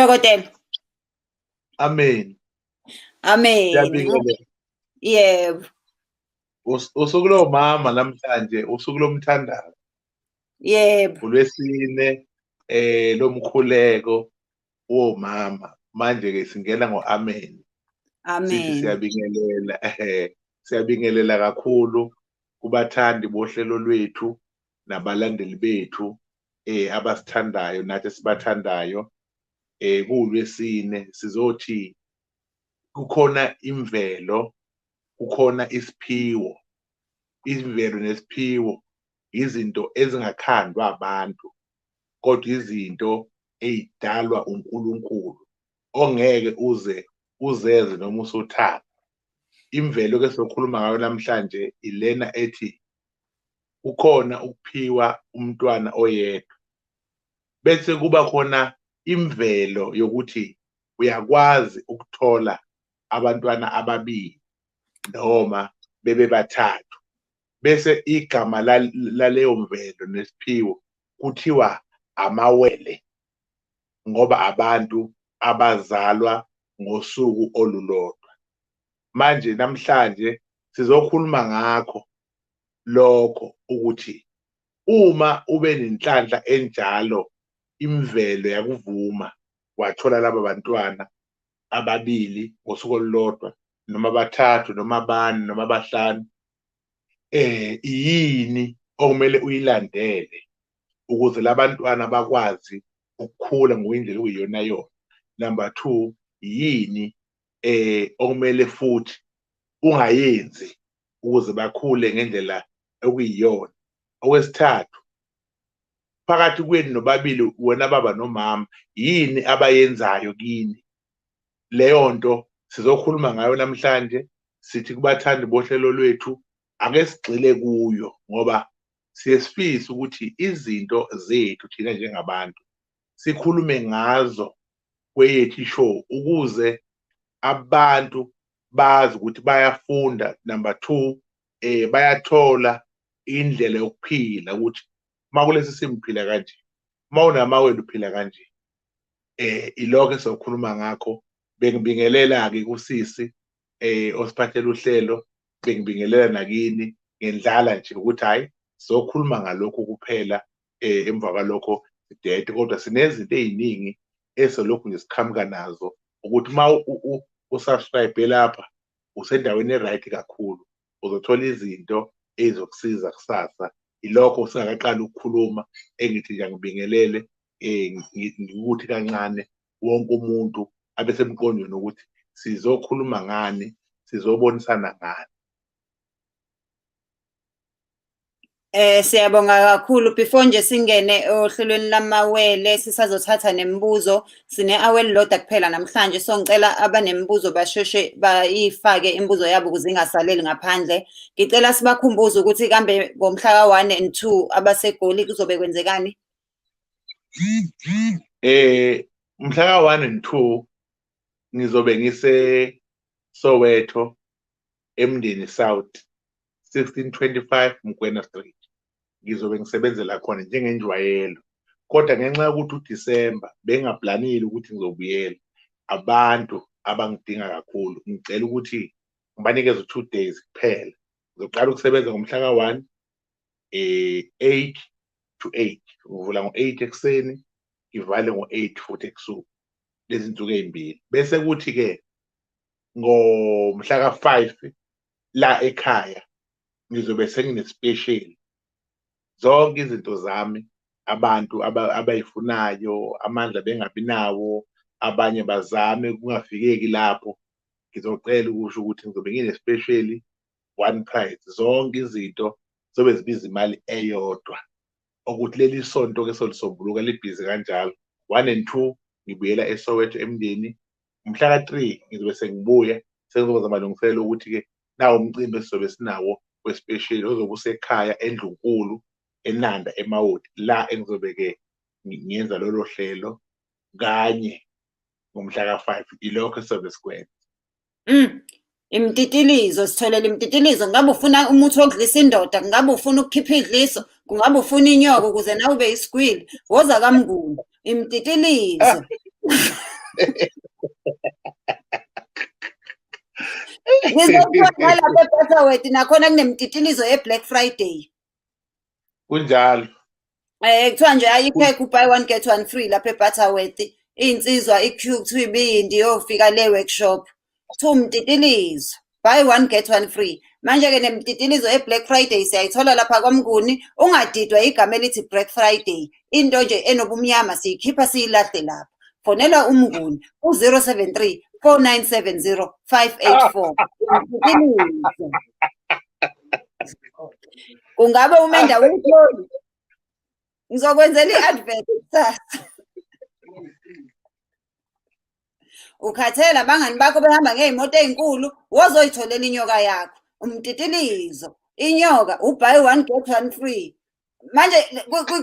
Dokotela. Amen. Amen. Siyabingelela. Yebo. Usuku lomama namhlanje, usuku lomthandazo. Yebo. Ulwesine lomkhuleko womama. Manje ke singena ngo-amen. Amen. Sithi siyabingelela, siyabingelela kakhulu kubathandi bohlelo lwethu nabalandeli bethu abasithandayo nathi esibathandayo. Kuwulwesine sizothi kukhona imvelo, kukhona isiphiwo. Imvelo nesiphiwo izinto ezingakhandwa abantu, kodwa izinto ey'dalwa uNkulunkulu ongeke uze uzeze noma usuthanda. Imvelo ke sokhuluma ngayo namhlanje ilena ethi kukhona ukuphiwa umntwana oyedwa, bese kuba khona imvelo yokuthi uyakwazi ukuthola abantwana ababili noma bebe bathathu, bese igama laleyo mvelo nesiphiwo kuthiwa amawele, ngoba abantu abazalwa ngosuku olulodwa. Manje namhlanje sizokhuluma ngakho lokho, ukuthi uma ube nenhlanhla enjalo, imvelo yakuvuma wathola laba bantwana ababili ngosuku olulodwa, noma abathathu, noma abane, noma abahlanu, yini okumele uyilandele ukuze labantwana bakwazi ukukhula ngokwendlela okuyiyona yona. Number 2, yini okumele futhi ungayenzi ukuze bakhule ngendlela okuyiyona. Okwesithathu, phakathi kwenu nobabili, wena baba nomama, yini abayenzayo kini? Leyo nto sizokhuluma ngayo namhlanje. Sithi kubathandi bohlelo lwethu, ake sigxile kuyo, ngoba siye sifise ukuthi izinto zethu thina njengabantu sikhulume ngazo kweyethu show, ukuze abantu bazi ukuthi bayafunda. Number 2, bayathola indlela yokuphila, ukuthi makulesi simo uphila kanje, mawunamawele uphila kanje. Ilokho esizokhuluma ngakho. Bengibingelela ke kusisi osiphathela uhlelo, bengibingelela nakini ngendlala nje ukuthi hayi sizokhuluma ngalokho kuphela, emva kwalokho sidede, kodwa sinezinto eziningi esolokhu nje siqhamuka nazo, ukuthi uma usubscribe lapha usendaweni e-right kakhulu, uzothola izinto ezizokusiza kusasa. Ilokho singakaqali ukukhuluma, engithi nje angibingelele, ngikuthi kancane wonke umuntu abe semqondweni ukuthi sizokhuluma ngani, sizobonisana ngani. Siyabonga kakhulu. Before nje singene ohlelweni lamawele, sisazothatha nemibuzo. Sine awele lodwa kuphela namhlanje, so ngicela abanemibuzo basheshe bayifake imibuzo yabo ukuze ingasaleli ngaphandle. Ngicela sibakhumbuze ukuthi kambe ngomhla ka-1 and 2 abaseGoli kuzobe kwenzekani? Mhla ka-1 and 2 ngizobe ngise Soweto, eMndeni South, 1625 Mkwena Street. Ngizobe ngisebenzela khona njengenjwayelo, kodwa ngenxa yokuthi uDisemba bengaplanile ukuthi ngizobuyela, abantu abangidinga kakhulu ngicela ukuthi ngibanikeze u2 days kuphela. Ngizoqala ukusebenza ngomhla ka-1, 8 to 8, ngivula ngo-8 ekuseni, ngivale ngo-8 futhi ebusuku, lezi nsuku ezimbili. Bese kuthi ke ngomhla ka-5 la ekhaya ngizobe sengine-special, zonke izinto zami abantu abayifunayo, amandla bengabi nawo, abanye bazame kungafikeki lapho. Ngizocela ukusho ukuthi ngizobe ngine-special one price, zonke izinto zobe zibiza imali eyodwa, ukuthi leli sonto ke solisombuluka libhizi kanjalo. 1 and 2 ngibuyela eSoweto eMndeni, mhla ka-3 ngizobe sengibuya, sengizoba amalungiselelo ukuthi ke nawo umcimbi esizobe sinawo wespecial ozobe usekhaya eNdlunkulu eNanda eMawoti, la engizobe ke ngiyenza lolo hlelo kanye ngomhla ka-5. Ilokho esizobe sikwenza. Imtitilizo, sitholela imtitilizo. Ngabe ufuna umuthi wokudlisa indoda, kungabe ufuna ukukhipha idliso, kungabe ufuna inyoka ukuze nawe ube isigwili, woza kaMnguni. Imtitilizo. Ngizokubona lapha eButterworth nakhona kunemtitilizo ye-Black Friday. Kunjalo. Kuthiwa nje ayikho buy one get one free lapha eButterworth. Iy'nsizwa i-queue kuthiwa ibindi yofika le workshop. Kuthiwa umtitilizo buy one get one free. Manje-ke nemtitilizo ye-Black Friday siyayithola lapha kwaMnguni. Ungadidwa igama elithi Black Friday. Into nje enobumnyama siyikhipha siyilahle lapha. Fonela uMnguni ku-073 4970 584. Umtitilizo. Kungabe umenda uwutholi? Ngizokwenzela i-advert kusasa. Ukhathele abangani bakho behamba ngey'moto ey'nkulu, wozoyitholela inyoka yakho. Umtitilizo, inyoka, u-buy one get one free. Manje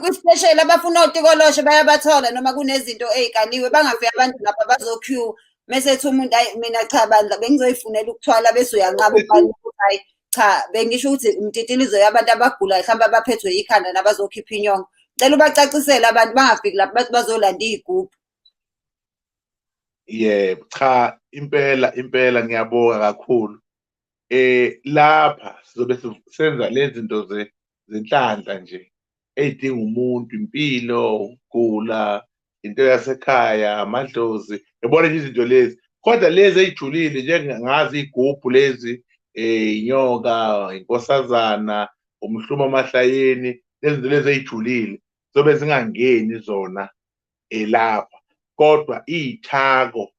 kwi-special abafuna otikoloshe bayabathola noma kunezinto ey'kaliwe, bangafiki abantu lapha bazo-queue. Mese ethi umuntu, hhayi mina cha bandla bengizoyifunela ukuthwala, bese uyanqaba ubhale ukuthi hhayi cha, bengisho ukuthi umtitilizo yabantu abagulayo mhlawumbe abaphethwe yikhanda nabazokhipha inyongo. Cela ubacacisele abantu bangafiki lapha bathi bazolanda iy'gubhu. Yebo, cha impela impela ngiyabonga kakhulu. Lapha sizobe senza lezi zinto zenhlanhla nje ey'dinga umuntu, impilo, ukugula, into yasekhaya, amadlozi, yabona nje izinto lezi. Kodwa lezi ey'julile njengazi iy'gubhu lezi, inyoka, inkosazana, umhlumo amahlayeni, lezi zinto lezi ey'julile zobe zingangeni zona lapha. Kodwa iy'thako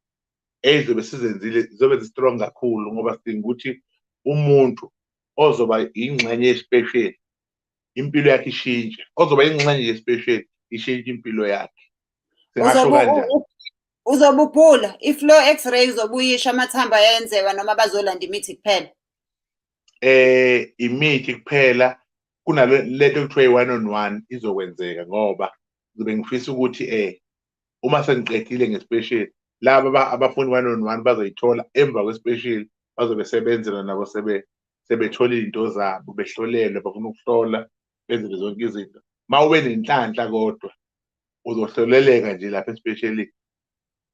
ezizobe sizenzile zizobe zi-strong kakhulu ngoba sidinga ukuthi umuntu ozoba ingxenye yesipesheli impilo yakhe ishintshe, ozoba ingxenye yesipesheli ishintshe impilo yakhe. Singasho kanjani? Uzobe ubhula, i-flow x-ray uzobuyisha amathambo ayenziwa noma bazolanda imithi kuphela? Imithi kuphela, kunale lento ekuthiwa i-one on one izokwenzeka ngoba ngizobe ngifisa ukuthi uma sengiqedile nge-special laba abafuna one on one bazoyithola emva kwe-special, bazobe sebenzela nabo sebethola iy'nto zabo, behlolelwe, bafuna ukuhlola, benze zonke izinto. Uma ube nenhlanhla kodwa uzohloleleka nje lapha especially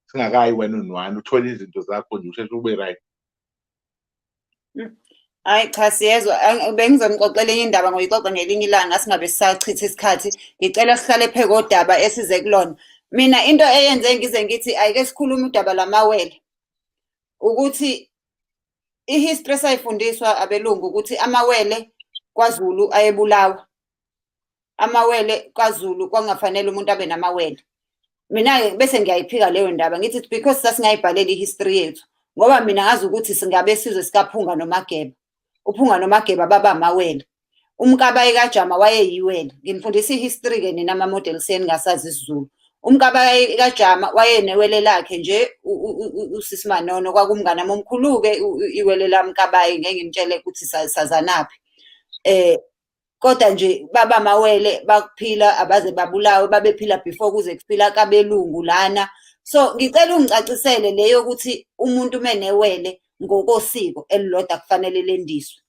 singakayi one on one, uthole izinto zakho nje usheshe ube right. Hayi cha siyezwa, bengizonixoxela enye indaba ngoyixoxa ngelinye ilanga singabe sisachitha isikhathi. Ngicela sihlale phe kodaba esize kulona. Mina into eyenze ngize ngithi ayike sikhulume udaba lamawele ukuthi i-history esayifundiswa abelungu ukuthi amawele kwaZulu ayebulawa. Amawele kwaZulu kwakungafanele umuntu abe namawele. Mina-ke bese ngiyayiphika leyo ndaba ngithi it's because sasingayibhaleli i-history yethu. Ngoba mina ngazi ukuthi singabe sizwe sikaPhunga noMageba. UPhunga noMageba baba amawele. UMkabayi kaJama wayeyiwele. Nginifundisa i-history-ke nina ama-model seningasazi isiZulu. UMkabayi kaJama wayenewele lakhe nje usisi Manono, kwakumngani wami omkhulu-ke iwele laMkabayi, ngeke nginitshele ukuthi sazanaphi. Kodwa nje baba amawele bakuphila abaze babulawe, babephila before kuze kuphila kabelungu lana. So ngicela ungicacisele le yokuthi umuntu uma enewele ngokosiko elilodwa kufanele lendiswe.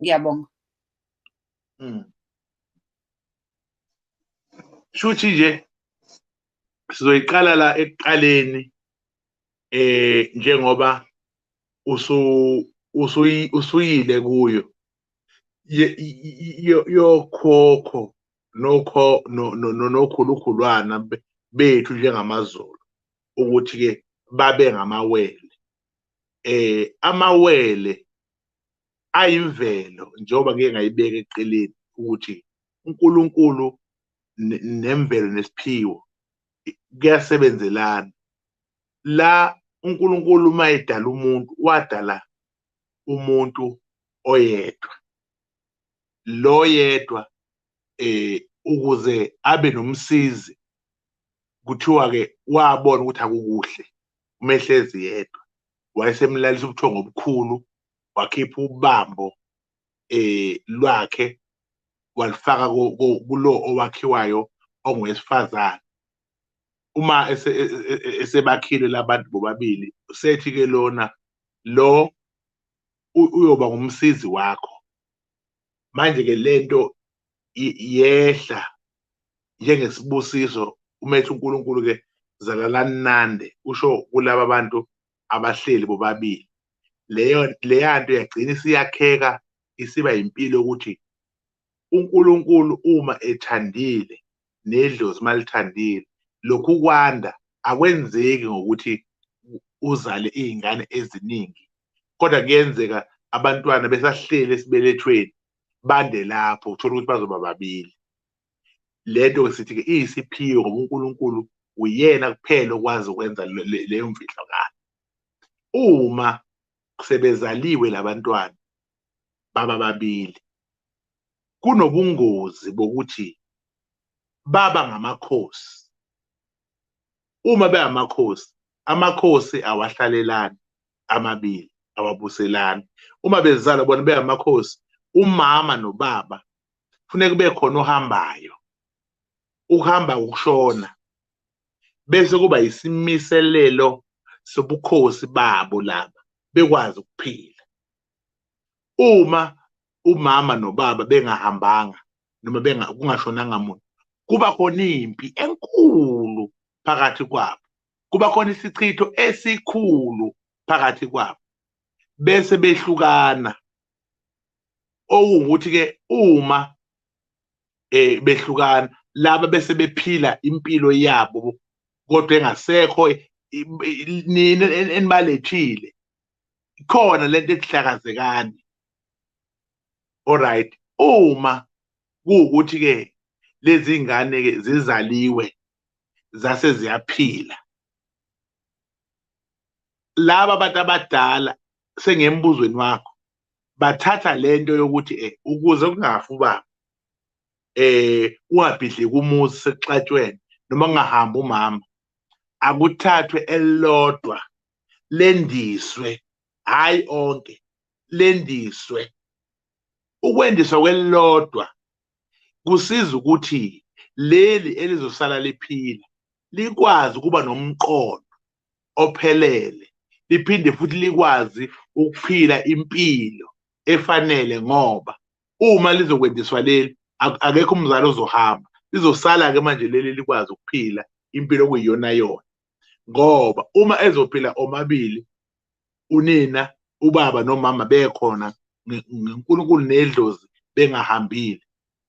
Ngiyabonga. Shuthi nje sizoyiqala la ekuqaleni njengoba usuyile kuyo yokhokho nokho nokhulukhulwana bethu njengamaZulu ukuthi ke babe ngamawele. Amawele ayimvelo njengoba ngike ngayibeka eceleni ukuthi uNkulunkulu nemvelo nesiphiwo kuyasebenzelana. La uNkulunkulu uma edala umuntu wadala umuntu oyedwa, lo yedwa ukuze abe nomsizi kuthiwa ke wabona ukuthi akukuhle uma ehlezi yedwa, wayesemlalisa ubuthongo obukhulu, wakhipha ubambo lwakhe walifaka kulo owakhiwayo ongowesifazane. Uma esebakhile labantu bobabili, sethi ke lona lo uyoba ngumsizi wakho. Manje ke lento yehla njengesibusiso uma ethi uNkulunkulu ke Zalalani nande, kusho kulaba bantu abahleli bobabili. Leyo leyanto yagcina isiyakheka, isiba impilo ukuthi uNkulunkulu uma ethandile nedlozi malithandile, lokhu kwanda akwenzeki ngokuthi uzale iy'ngane eziningi, kodwa kuyenzeka abantwana besahleli esibelethweni bande lapho, uthola ukuthi bazoba babili. Lento sithi-ke iyisiphiwo ngoba uNkulunkulu uyena kuphela okwazi ukwenza leyo mfihlakalo. Uma sebezaliwe labantwana baba babili, kunobungozi bokuthi baba ngamakhosi. Uma bengamakhosi, amakhosi awahlalelani amabili, awabuselani. Uma bezalwa bona bengamakhosi, umama nobaba kufuneka kube khona ohambayo. Ukuhamba ukushona, bese kuba isimiselelo sobukhosi babo laba bekwazi ukuphila. Uma umama nobaba bengahambanga noma kungashonanga muntu, kuba khona impi enkulu phakathi kwabo, kuba khona isichitho esikhulu phakathi kwabo, bese behlukana. Okuwukuthi-ke uma behlukana laba bese bephila impilo yabo, kodwa engasekho nina enibalethile, khona lento ethi hlakazekani. Alright, uma kuwukuthi-ke lezi ngane-ke zizaliwe zase ziyaphila, laba abantu abadala sengembuzweni wakho bathatha lento yokuthi ukuze kungafi ubaba, ungabhidliki umuzi sekuxatshwene noma kungahambi umama, akuthathwe elilodwa lendiswe, hayi onke, lendiswe. Ukwendiswa kwelilodwa kusiza ukuthi leli elizosala liphila likwazi ukuba nomqondo ophelele, liphinde futhi likwazi ukuphila impilo efanele, ngoba uma lizokwendiswa leli akekho umzali ozohamba, lizosala-ke manje leli likwazi ukuphila impilo okuyiyona yona. Ngoba uma ezophila omabili, unina, ubaba nomama bekhona, ngeNkulunkulu nedlozi bengahambile,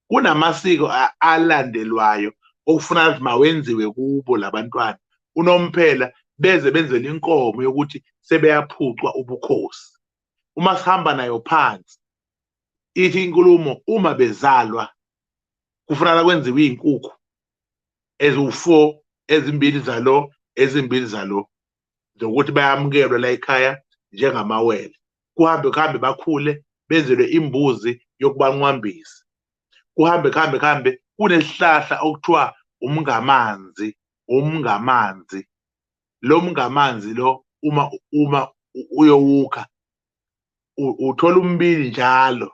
kunamasiko alandelwayo okufuneka ukuthi mawenziwe kubo labantwana unomphela, beze benzele inkomo yokuthi sebeyaphucwa ubukhosi. Uma sihamba nayo phansi ithi inkulumo, uma bezalwa kufuneka kwenziwe iy'nkukhu eziwu-4, ezimbili zalo, ezimbili zalo, zokuthi bayamukelwa la ekhaya njengamawele. Kuhambe kuhambe bakhule, benzelwe imbuzi yokubanqwambisa. Kuhambe kuhambe kuhambe, kunesihlahla okuthiwa umngamanzi, umngamanzi. Lo mngamanzi lo uma uyowukha uthola umbili njalo,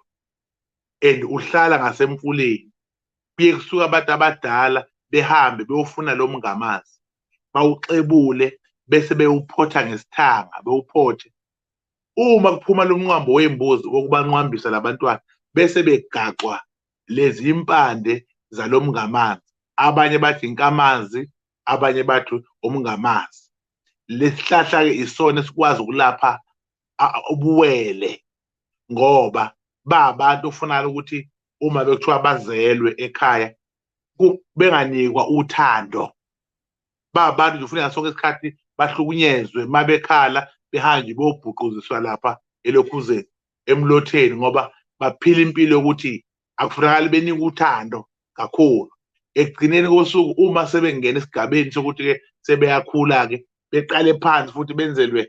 and uhlala ngasemfuleni. Kuye kusuka abantu abadala behambe beyofuna lo mngamanzi, bawuxebule bese bewuphotha ngesithanga, bewuphothe. Uma kuphuma lo mnqwambo wembuzi wokubanqwambisa labantwana, bese begaxwa lezi impande zalo mngamanzi. Abanye bathi inkamanzi, abanye bathi umngamanzi. Lesihlahla-ke isona esikwazi ukulapha ubuwele, ngoba ba abantu kufunakala ukuthi uma bekuthiwa bazelwe ekhaya benganikwa uthando, ba abantu nje kufuneka sonke isikhathi bahlukunyezwe, uma bekhala behanjwe beyobhuquziswa lapha elokhuzeni emlotheni, ngoba baphila impilo yokuthi akufunakali benikwe uthando kakhulu. Ekugcineni kosuku uma sebengena esigabeni sokuthi-ke sebeyakhula-ke, beqale phansi futhi benzelwe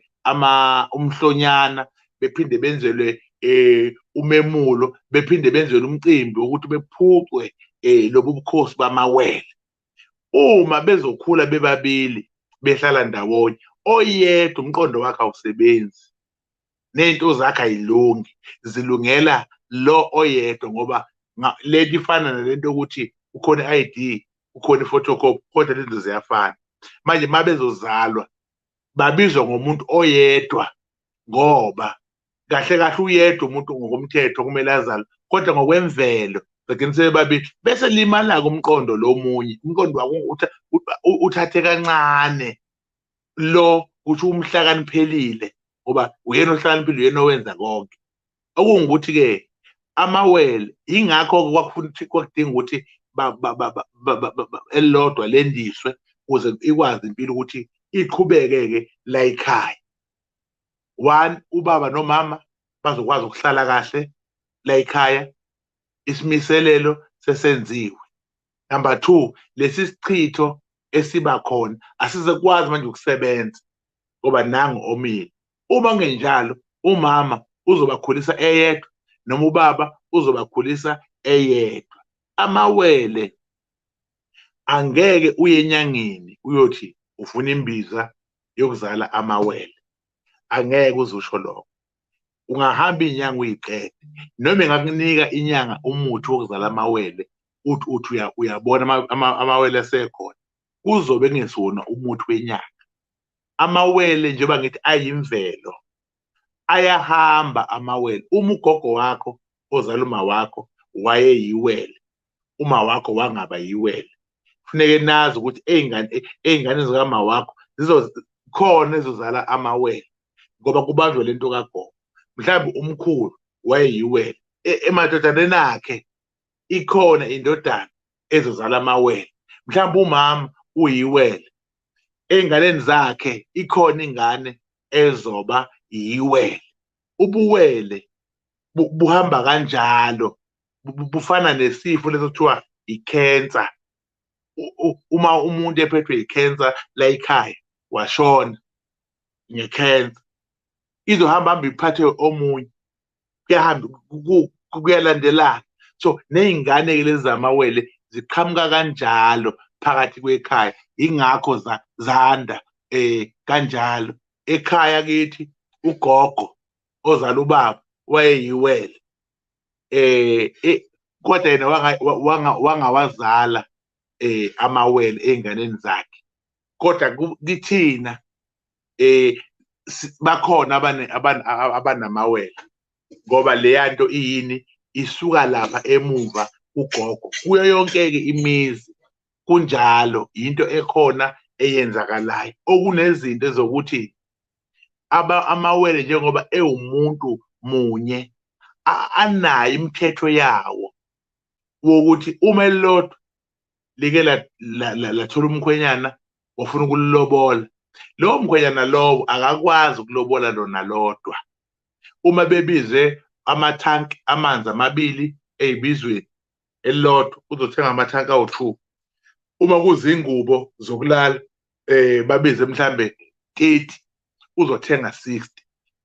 umhlonyana, bephinde benzelwe umemulo, bephinde benzelwe umcimbi wokuthi bephucwe lobu bukhosi bamawele. Uma bezokhula bebabili behlala ndawonye, oyedwa umqondo wakhe awusebenzi, ney'nto zakhe ayilungi, zilungela lo oyedwa, ngoba lento ifana nalento yokuthi kukhona i-ID, kukhona i-photocopy, kodwa lezi ziyafana. Manje uma bezozalwa babizwa ngomuntu oyedwa, ngoba kahle kahle uyedwa umuntu ngokomthetho kumele azalwe, kodwa ngokwemvelo Bagcina sebebabili bese limala-ke umqondo lo munye, umqondo wakho uthathe kancane lo kusho umhlakaniphelile ngoba uyena ohlakaniphile, uyena owenza konke. Okungukuthi-ke amawele ingakho kwakudinga ukuthi elilodwa lendiswe ukuze ikwazi impilo ukuthi iqhubeke-ke la ekhaya. One, ubaba nomama bazokwazi ukuhlala kahle la ekhaya, isimiselelo sesenziwe. Number 2, lesi sichitho esiba khona asizekwazi manje ukusebenza ngoba nangu omile. Uma kungenjalo umama uzobakhulisa eyedwa noma ubaba uzobakhulisa eyedwa. Amawele angeke uye enyangeni uyothi ufuna imbiza yokuzala amawele, angeke uzusho lokho. Ungahamba inyanga uyiqede, noma ingakunika inyanga umuthi wokuzala amawele uthi uyabona amawele asekhona, kuzobe kungesiwona umuthi wenyanga. Amawele njengoba ngithi ayimvelo, ayahamba amawele. Uma ugogo wakho ozala uma wakho wayeyiwele, uma wakho wangaba yiwele, kufuneke nazi ukuthi ey'ngane zikama wakho zizokhona ezozala amawele ngoba kubanjwe lento kagogo. Mhlawumbe umkhulu wayeyiwele, emadodaneni akhe ikhona indodana ezozala amawele. Mhlawumbe umama uyiwele, ey'nganeni zakhe ikhona ingane ezoba yiwele. Ubuwele buhamba kanjalo, bufana nesifo leso kuthiwa i-cancer. Uma umuntu ephethwe i-cancer la ekhaya washona nge-cancer, izohamba hambe iphathe omunye, kuyahamba kuyalandelana. So ney'ngane-ke lezi zamawele ziqhamuka kanjalo phakathi kwekhaya, ingakho zanda kanjalo. Ekhaya kithi ugogo ozala ubaba wayeyiwele, kodwa yena wangawazala amawele ey'nganeni zakhe. Kodwa kithina bakhona abanamawele ngoba leya nto iyini, isuka lapha emuva ugogo. Kuyo yonke-ke imizi kunjalo, into ekhona eyenzakalayo. Okunezinto ezokuthi amawele njengoba ewumuntu munye anayo imithetho yawo wokuthi uma elilodwa like lathola umkhwenyana wafuna ukulilobola, lowo mkhwenyana lowo akakwazi ukulobola lona lodwa. Uma bebize amathanki amanzi amabili ey'bizweni elilodwa, uzothenga amathanki awu-2. Uma kuzingubo zokulala babize mhlambe 30, uzothenga 60.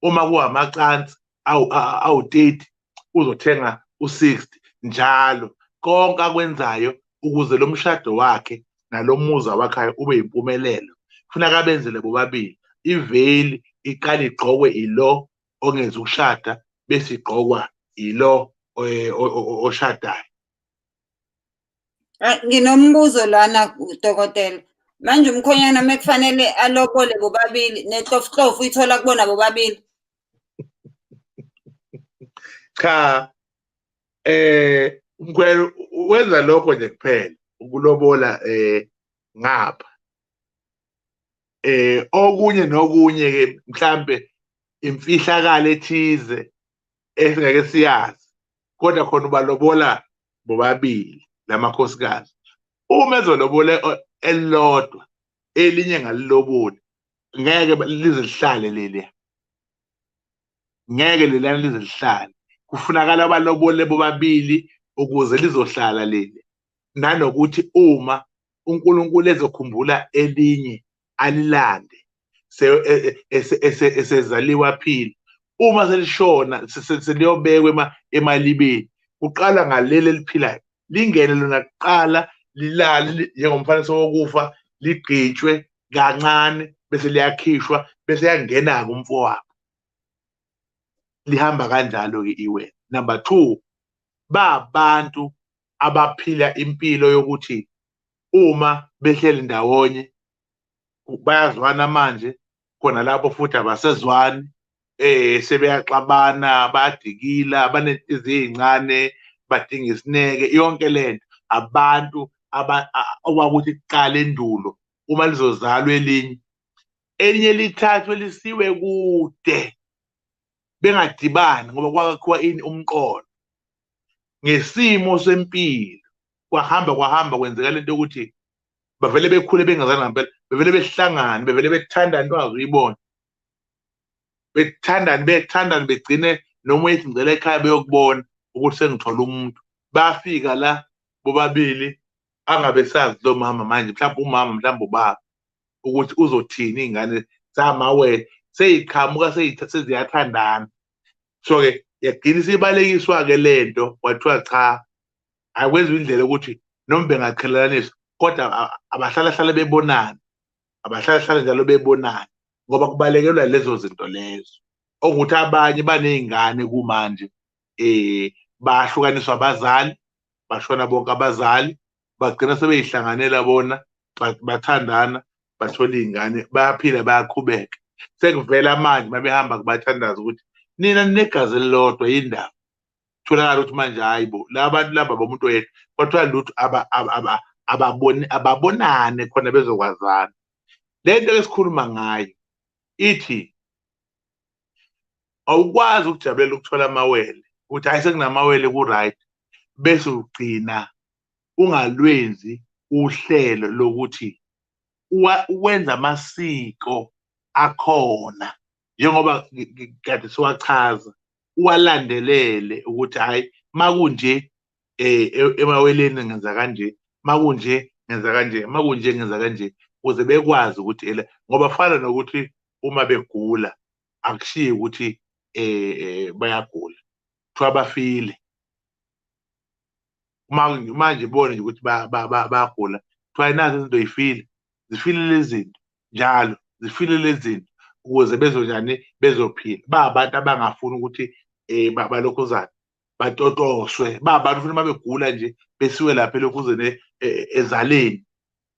Uma kuwamacansi awu-30, uzothenga u-60 njalo. Konke akwenzayo ukuze lo mshado wakhe nalomuzi wakhayo ube yimpumelelo, kufuneka abenzele bobabili. Iveli iqale igqokwe ilo ongeza ukushada, bese igqokwa ilo oshadayo. Nginombuzo lana dokotela. Manje umkhonyana mekufanele alobole bobabili, nenhlofuhlofu uyithola kubona bobabili? Cha, umkhwelo wenza lokho nje kuphela, ukulobola ngapha. Okunye nokunye ke mhlambe imfihlakalo ethize esingeke siyazi, kodwa khona ubalobola bobabili lamakhosikazi. Uma ezolobola elilodwa, elinye ngaliloboli, ngeke lize lihlale leliya, ngeke lelana lize lihlale. Kufunakala abalobole bobabili ukuze lizohlala leli. Nanokuthi uma uNkulunkulu ezokhumbula elinye alilande esezaliwa aphila, uma selishona seliyobekwa emalibeni, kuqala ngaleli eliphilayo, lingene lona kuqala, lilale njengomfanekiso wokufa, ligqitshwe kancane bese liyakhishwa, bese yangena-ke umfowabo. Lihamba kanjalo-ke iwele. Number 2, babantu abaphila impilo yokuthi uma behleli ndawonye bayazwana manje, khona lapho futhi abasezwani, sebeyaxabana, bayadikila, banenhliziyo ey'ncane, Badinga isineke, yonke lento. Abantu okwakuthi kuqala endulo uma lizozalwa elinye, elinye lithathwe lisiwe kude bengadibani, ngoba kwakhiwa ini? Umqondo ngesimo sempilo. Kwahamba kwahamba kwenzeka lento yokuthi bavele bekhule bengazani ngempela, bevele behlangane, bevele bethandane, into ongazuyibona, bethandane, bethandane, begcine noma uyethi ngicela ekhaya beyokubona ukuthi sengithola umuntu. Bafika la bobabili, angabe sazi lo mama manje, mhlawumbe umama, mhlawumbe ubaba, ukuthi uzothini. Iy'ngane zamawele seyiqhamuka, seziyathandana. So-ke yagcina isibalekiswa-ke lento, kwathiwa cha, akwenziwa indlela ukuthi noma bengaqhelelaniswa, kodwa abahlala hlale bebonana, abahlala hlale njalo bebonana, ngoba kubalekelwa lezo zinto lezo. Okuthi abanye baney'ngane kumanje, bahlukaniswa abazali, bashona bonke abazali, bagcina sebeyihlanganela bona, bathandana, bathola iy'ngane, bayaphila, bayaqhubeka. Sekuvela manje mabehamba kubathandaza ukuthi nina ninegazi elilodwa, yindaba tholakala ukuthi manje, hayi bo, la bantu laba bomuntu oyedwa. Kwathiwa lutho, ababoni, ababonane khona bezokwazana. Le nto esikhuluma ngayo ithi awukwazi ukujabulela ukuthola amawele, ukuthi hayi, sekunamawele, ku-right, bese ugcina ungalwenzi uhlelo lokuthi wenza amasiko akhona njengoba kade siwachaza, uwalandelele ukuthi hayi, makunje emaweleni ngenza kanje, makunje ngenza kanje, makunje ngenza kanje, ukuze bekwazi ukuthi ele, ngoba fana nokuthi uma begula akushiyi ukuthi bayagula, kuthiwa bafile. Manje ibone nje ukuthi bayagula, kuthiwa nazi izinto yifile, zifile lezi zinto njalo, zifile lezi zinto, ukuze bezonjani, bezophila. Ba abantu abangafuni ukuthi balokhuzana batotoswe, ba abantu funa uma begula nje besiwe lapha elokhuzeni ezaleni,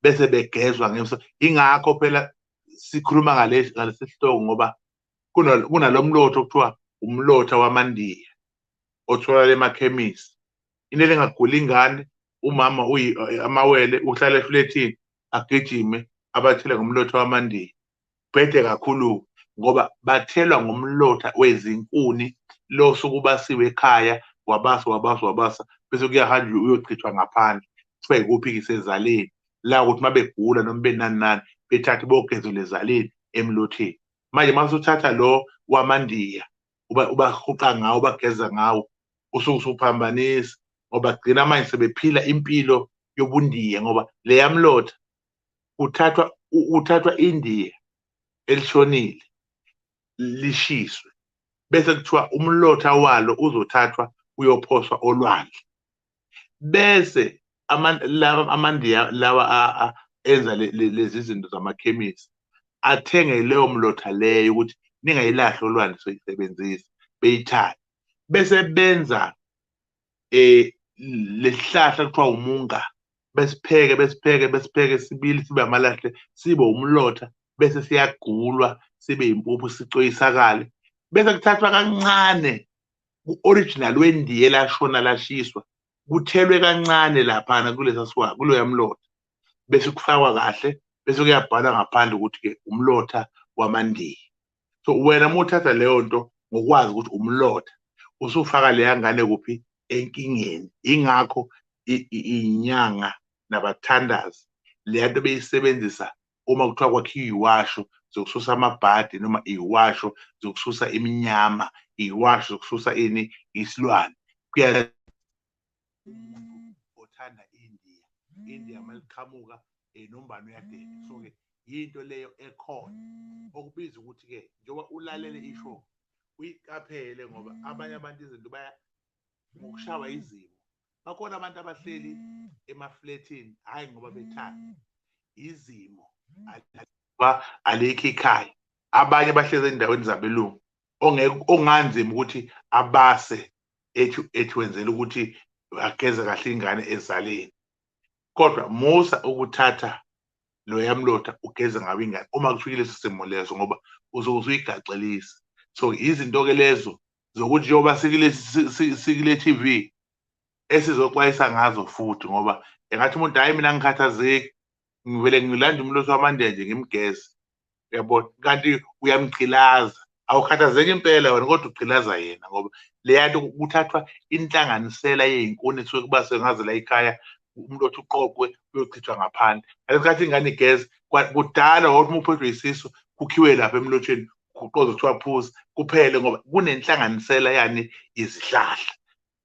bese begezwa ngemso. Ingakho phela sikhuluma ngalesi sihloko, ngoba kunalomlotha okuthiwa umlotha wamaNdiya otholakala emakhemisi. Into engagula ingane, umama amawele uhlala eflethini, agijime abathele ngomlotha wamaNdiya. Bhede kakhulu, ngoba bathelwa ngomlotha wezinkuni lo sukubasiwe ekhaya, wabasa, wabasa, wabasa, bese kuyahanjwa uyochithwa ngaphandle. Kuthiwa ikuphi? Isezaleni la, ukuthi uma begula noma benani nani, bethathe bogezelwa ezaleni emlotheni. Manje uma usuthatha lo wamaNdiya ubahuqa ngawo, ubageza ngawo, usuke usuphambanisa, ngoba gcina manje sebephila impilo yobundiya, ngoba leya mlotha uthathwa iNdiya elishonile, lishiswe, bese kuthiwa umlotha walo uzothathwa uyophoswa olwandle, bese laba amaNdiya lawa enza lezi zinto zamakhemisi athenge leyo mlotha leyo, ukuthi ningayilahli olwandle, soyisebenzisa. Beyithathe bese benza lesihlahla kuthiwa umunga, besipheke, besipheke, besipheke sibili, sibe amalahle, sibe umlotha, bese siyagulwa sibe impuphu, sicoyisakale, bese kuthathwa kancane ku-original weNdiya elashona lashiswa, kuthelwe kancane laphana kulesa siwa, kuloya mlotha, bese kufakwa kahle, bese kuyabhalwa ngaphandle ukuthi-ke umlotha wamaNdiya. So wena uma uthatha leyo nto ngokwazi ukuthi umlotha, usufaka leya ngane kuphi? Enkingeni. Ingakho inyanga nabathandazi leya nto beyisebenzisa uma kuthiwa kwakhiwa iwasho zokususa amabhadi, noma iwasho zokususa iminyama, iwasho zokususa ini, isilwane. Kuya othanda iNdiya, iNdiya maliqhamuka nombani uyadela. So-ke yinto leyo ekhona okubiza ukuthi-ke njengoba ulalele isho, uyiqaphele, ngoba abanye abantu izinto baya ngokushawa izimo. Bakhona abantu abahleli emafletini, hhayi ngoba bethanda, izimo, alikho ikhaya. Abanye bahlezi ey'ndaweni zabelungu, ongeke onganzima ukuthi abase ethi wenzela ukuthi ageze kahle ingane ezaleni. Kodwa musa ukuthatha loya mlotha ugeze ngawo ingane uma kufika leso simo leso, ngoba uzobe usuyigaxelisa. So izinto-ke lezo zokuthi njengoba sikule TV. Esizoxwayisa ngazo futhi, ngoba engathi umuntu, "Hhayi, mina ngikhathazeki, ngivele ngilanda umlotha wamaNdiya nje ngimgeze," uyabona, kanti uyamgqilaza. Awukhathazeki impela wena, kodwa ugqilaza yena, ngoba leya nto kuthathwa inhlanganisela yey'nkuni kusuke kubaswe ngazo la ekhaya, umlotha uqoqwe uyochithwa ngaphandle. Ngalesi khathi ingane igeza, kudala wawuthi uma uphethwe isisu kukhiwe lapha emlotheni, kuqozwe, kuthiwa phuza kuphele, ngoba kunenhlanganisela yani izihlahla.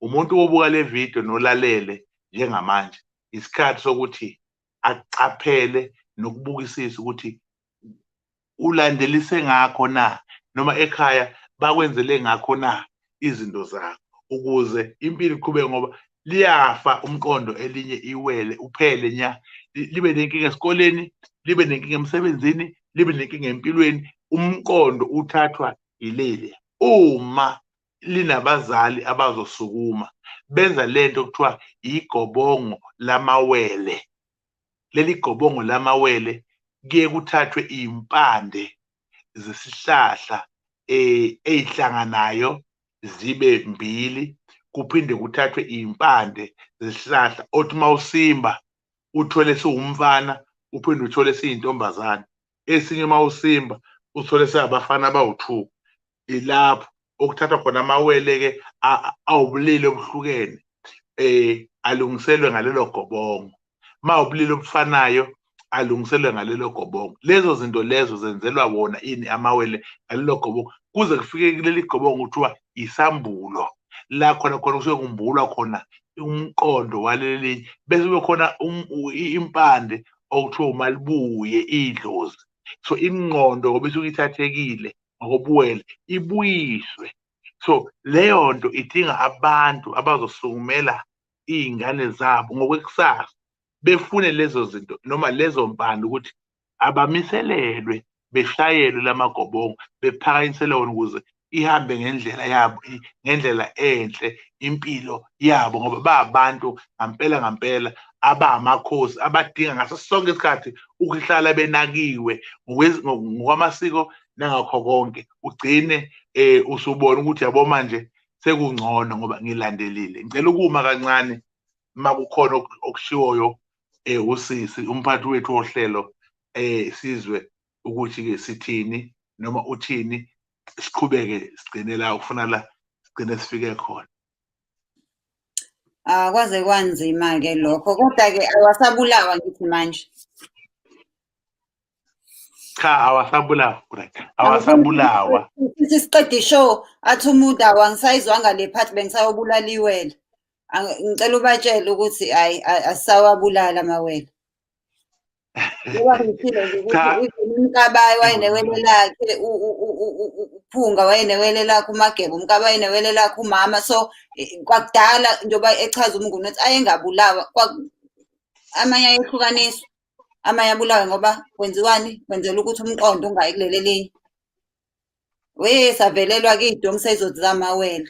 Umuntu obuka le video nolalele njengamanje, isikhathi sokuthi aqaphele nokubukisisa ukuthi ulandelise ngakho na, noma ekhaya bakwenzele ngakho na izinto zakho, ukuze impilo iqhubeke, ngoba liyafa umqondo elinye iwele, uphele nya, libe nenkinga esikoleni, libe nenkinga emsebenzini, libe nenkinga empilweni. Umqondo uthathwa ileli uma linabazali abazosukuma benza lento kuthiwa igobongo lamawele. Leli gobongo lamawele kuye kuthathwe impande zesihlahla ezihlanganayo zibe mbili, kuphinde kuthathwe impande zesihlahla othi mawusimba uthole siwumfana, uphinde uthole siyintombazane, esinye mawusimba uthole singabafana abawu-2. Ilapho okuthathwa khona amawele-ke awubulili obuhlukene, alungiselwe ngalelo gobongo. Ma ubulili obufanayo, alungiselwe ngalelo gobongo. Lezo zinto lezo zenzelwa wona ini amawele ngalelo gobongo, kuze kufike kuleli gobongo kuthiwa isambulo, la khona khona kusuke kumbulwa khona umqondo waleli, bese kube khona impande okuthiwa umalibuye idlozi. So ingqondo ngoba isuke ithathekile ngokobuwele ibuyiswe. So leyo nto idinga abantu abazosukumela iy'ngane zabo ngokwekusasa, befune lezo zinto noma lezo mpande ukuthi abamiselelwe, beshayelwe lamagobongo, bephakanyiselwe wona ukuze ihambe ngendlela yabo, ngendlela enhle impilo yabo, ngoba babantu ngampela ngampela abamakhosi abadinga ngaso sonke isikhathi ukuhlala benakiwe ngokwamasiko nangakho konke. Ugcine usubona ukuthi yabo manje sekungcono ngoba ngilandelile. Ngicela ukuma kancane uma kukhona okushiwoyo usisi umphathi wethu wohlelo, sizwe ukuthi-ke sithini noma uthini, siqhubeke sigcine la ufuna la sigcine sifike khona. Ah, kwaze kwanzima-ke lokho, kodwa-ke awasabulawa ngithi manje. Cha, awasabulawa, right, awasabulawa. Sithi siqeda i-show, athi umuntu, "Awangisayizwanga le part, bengisayobulala iwele." Ngicela ubatshele ukuthi hhayi, asisawabulala amawele. Njengoba ngishilo nje ukuthi Cha. Even uMkabayi wayenewele lakhe, uPhunga wayenewele lakhe, uMageba, uMkabayi wayenewele lakhe, umama. So kwakudala njengoba echaza uMnguni ukuthi ayengabulawa, amanye ayehlukaniswa, amanye abulawe ngoba kwenziwani? Kwenzela ukuthi umqondo ungayi kuleli elinye. We savelelwa-ke iy'domu seyizothi zamawele.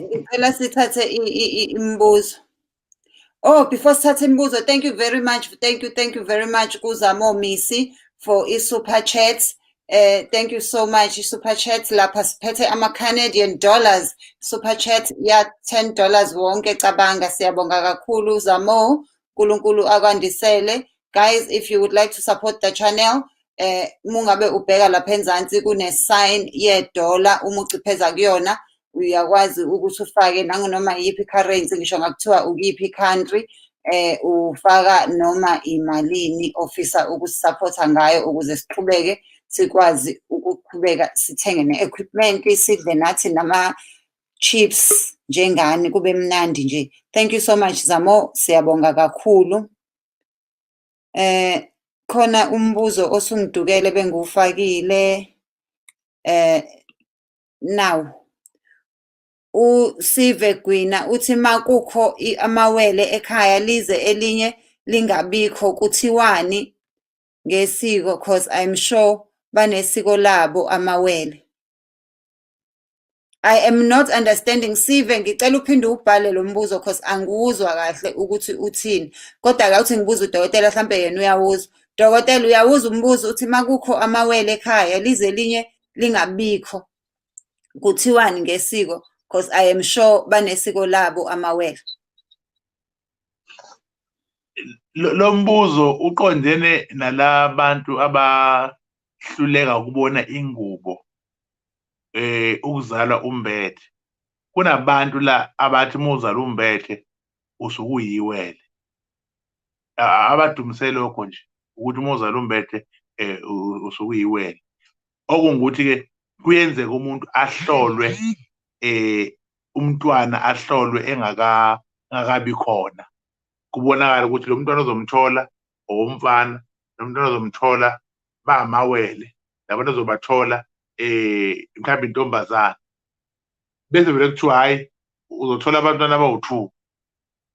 Ngicela sithathe imibuzo. Oh, before sithathe imibuzo, thank you very much. Thank you, thank you very much kuZamo Misi for i-super chat. Thank you so much, super chat. Lapha siphethe ama-Canadian dollars. Super chat ya $10 wonke, cabanga. Siyabonga kakhulu Zamo. uNkulunkulu akwandisele. Guys, if you would like to support the channel, mungabe ubheka lapha enzansi kune sign ye-dollar, uma ucipheza kuyona uyakwazi ukuthi ufake nanganoma iyiphi currency, ngisho ngakuthiwa ukuyiphi country, ufaka noma imalini ofisa ukusupporta ngayo ukuze siqhubeke, sikwazi ukuqhubeka sithenge ne-equipment, sidle nathi nama chips njengani, kube mnandi nje. Thank you so much, Zamo, siyabonga kakhulu. Khona umbuzo osungidukele bengiwufakile now. USive Gwina uthi makukho amawele ekhaya lize elinye lingabikho, kuthiwani ngesiko, 'cause I'm sure banesiko labo amawele. I am not understanding, Sive, ngicela uphinde ubhale lo mbuzo 'cause angiwuzwa kahle ukuthi uthini. Kodwa ke uthi ngibuza udokotela, hlampe yena uyawuzwa. Dokotela, uyawuzwa umbuzo? Uthi makukho amawele ekhaya lize elinye lingabikho, kuthiwani ngesiko? Because I am sure banesiko labo amawele. Lo mbuzo uqondene nalabantu abahluleka ukubona ingubo ukuzalwa umbethe. Kunabantu la abathi uma uzalwa umbethe usuke uyiwele. Abadumise lokho nje ukuthi uma uzalwa umbethe usuke uyiwele. Okungukuthi-ke kuyenzeka umuntu ahlolwe umntwana ahlolwe engakabi khona. Kubonakala ukuthi lo mntwana ozomthola owomfana, lo mntwana ozomthola bamawele, labantu ozobathola mhlawumbe intombazana. Bese vele kuthiwa hhayi uzothola abantwana abawu-2.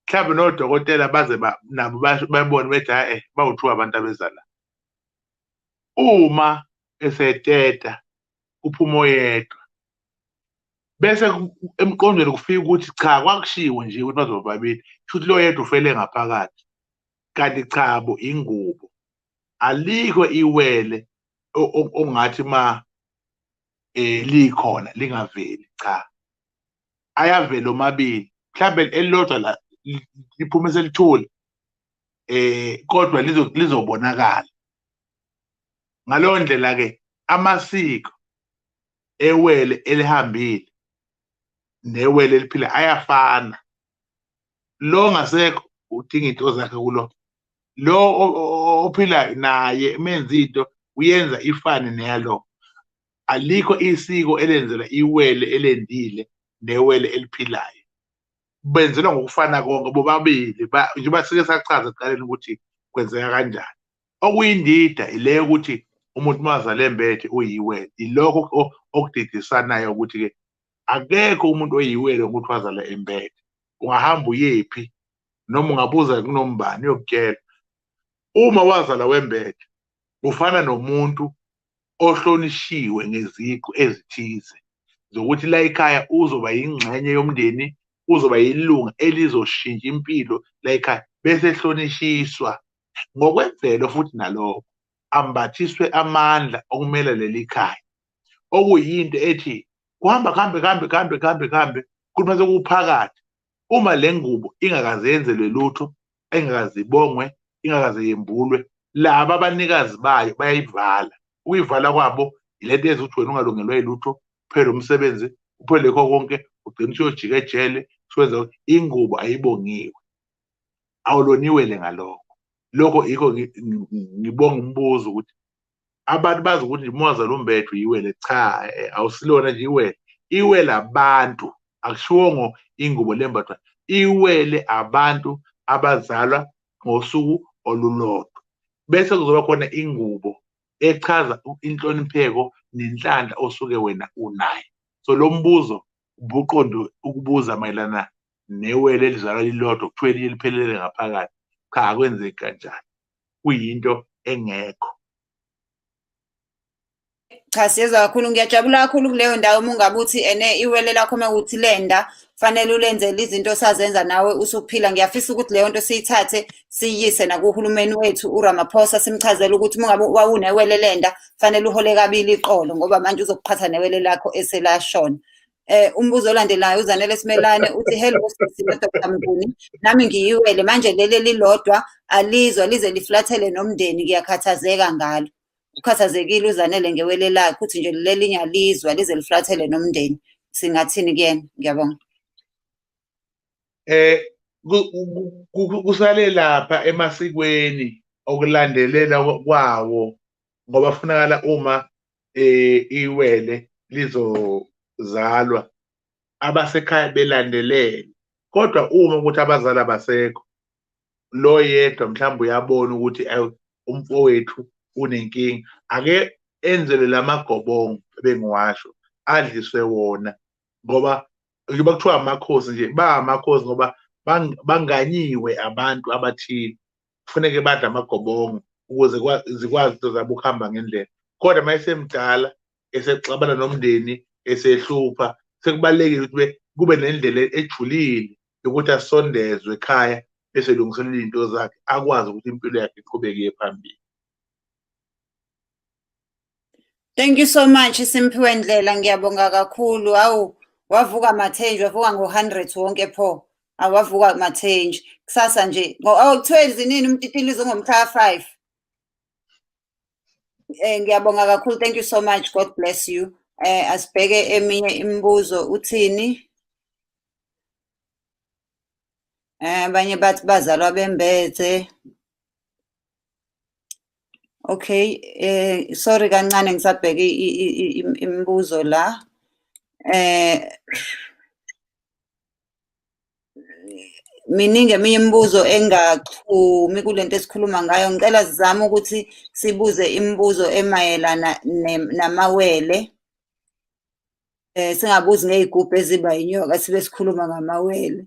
Mhlawumbe nodokotela baze nabo babone bethi hhayi bawu-2 abantu abeza la. Uma eseteta kuphuma oyedwa. Bese emqondweni kufika ukuthi cha kwakushiwo nje ukuthi bazoba babili, kusho ukuthi lo yedwa ufele ngaphakathi. Kanti cha bo ingubo. Alikho iwele ongathi ma likhona lingaveli, cha. Ayavela omabili. Mhlambe elilodwa la liphume selithule kodwa lizobonakala. Ngaleyo ndlela ke amasiko ewele elihambile newele eliphila ayafana. Lo ngasekho udinga into zakhe kulo. Lo ophilayo naye menza into uyenza ifane neyalo. Alikho isiko elenzela iwele elendile newele eliphilayo. Benzelwa ngokufana konke bobabili, njengoba sike sachaza ekuqaleni ukuthi kwenzeka kanjani. Okuyindida ile ukuthi umuntu mazale embethe uyiwele. Ilokho okudidisanayo ukuthi-ke akekho umuntu oyiwele ukuthi wazala embethe. Ungahamba uyephi noma ungabuza kunombani uyokutshela. Uma wazala wembethe ufana nomuntu ohlonishiwe ngeziqu ezithize zokuthi la ekhaya uzoba yingxenye yomndeni, uzoba yilunga elizoshintsha impilo la ekhaya, bese ehlonishiswa ngokwemvelo futhi nalokho ambathiswe amandla okumela leli khaya. Okuyinto ethi kuhamba kuhambe kuhambe kuhambe kuhambe kuhambe kuthi mase kuphakathi uma le ngubo ingakaze yenzelwe lutho, engakaze ibongwe, ingakaze yembulwe, laba abanikazi bayo bayayivala. Ukuyivala kwabo ilento yenza ukuthi wena ungalungelwa yilutho, uphele umsebenzi, uphele kho konke, ugcine usuyojika ejele, usuwenza ingubo ayibongiwe. Awuloniwele ngalokho. Lokho yikho ngibonga umbuzo ukuthi abantu bazi ukuthi nje uma wazalwa umbethe uyiwele. Cha, awusilona nje iwele. Iwele abantu, akushiwongo ingubo lembathwa. Iwele abantu abazalwa ngosuku olulodwa. Bese kuzoba khona ingubo echaza inhlonipheko nenhlanhla osuke wena unayo. So lo mbuzo ubuqonde ukubuza mayelana newele elizalwa lilodwa kuthiwe elinye liphelele ngaphakathi. Cha, akwenzeki kanjalo. Kuyinto engekho. Cha, siyezwa kakhulu. Ngiyajabula kakhulu kuleyo ndawo uma ungabe uthi ene iwele lakho uma kuthi lenda fanele ulenzele izinto osazenza nawe usuphila. Ngiyafisa ukuthi leyo nto siyithathe siyiyise nakuhulumeni wethu uRamaphosa, simchazele ukuthi uma ungabe wawunewele lenda fanele uhole kabili iqolo, ngoba manje uzokuqhatha newele lakho eselashona. Umbuzo olandelayo uZanele Simelane uthi hello sisi no-Dr Mnguni, nami ngiyiwele manje leli lilodwa alizwa lize liflathele nomndeni, ngiyakhathazeka ngalo. Ukhathazekile uZanele ngewele lakhe, uthi nje lelinye alizwa lize liflathele nomndeni. Singathini kuyena? Ngiyabonga. Kusale lapha emasikweni okulandelela kwawo, ngoba kufunakala uma iwele lizozalwa abasekhaya belandelele. Kodwa uma ukuthi abazali abasekho, lo yedwa mhlawumbe uyabona ukuthi umfowethu unenkinga, ake enzelwe lamagobongo bengiwasho, adliswe wona, ngoba njengoba kuthiwa amakhosi nje, ba amakhosi ngoba banganyiwe abantu abathile, kufuneke badle amagobongo ukuze zikwazi into zabo ukuhamba ngendlela. Kodwa uma esemdala esexabana nomndeni esehlupha, sekubalulekile ukuthi kube nendlela ejulile yokuthi asondezwe ekhaya bese elungiselela izinto zakhe, akwazi ukuthi impilo yakhe iqhubeke iye phambili. Thank you so much Simphiwe Ndlela, ngiyabonga kakhulu. Awu, Wavuka Mathenji, wavuka ngo-100 wonke pho. Awavuka Mathenji. Kusasa nje, kuthiwe zinini umtitilizo ngomhla ka-5. Ngiyabonga kakhulu. Thank you so much. God bless you. Asibheke eminye imibuzo uthini? Abanye bathi bazalwa bembethe. Okay, sorry kancane ngisabheke imibuzo la. Miningi eminye imibuzo engaxhumi kulento esikhuluma ngayo. Ngicela sizame ukuthi sibuze imibuzo emayelana namawele. Singabuzi ngey'gubhu eziba yinyoka sibe sikhuluma ngamawele.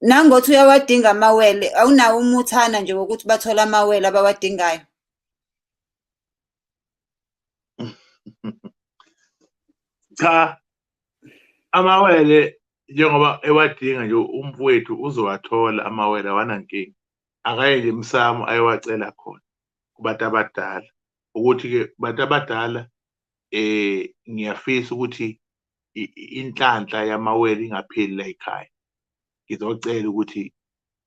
Nangothi uyawadinga amawele, awunawo umuthana nje wokuthi bathole amawele abawadingayo? Cha, amawele njengoba ewadinga nje umfowethu uzowathola amawele, awanankinga. Akaye nje emsamo ayowacela khona kubantu abadala. Ukuthi-ke bantu abadala ngiyafisa ukuthi inhlanhla yamawele ingapheli la ekhaya. Ngizocela ukuthi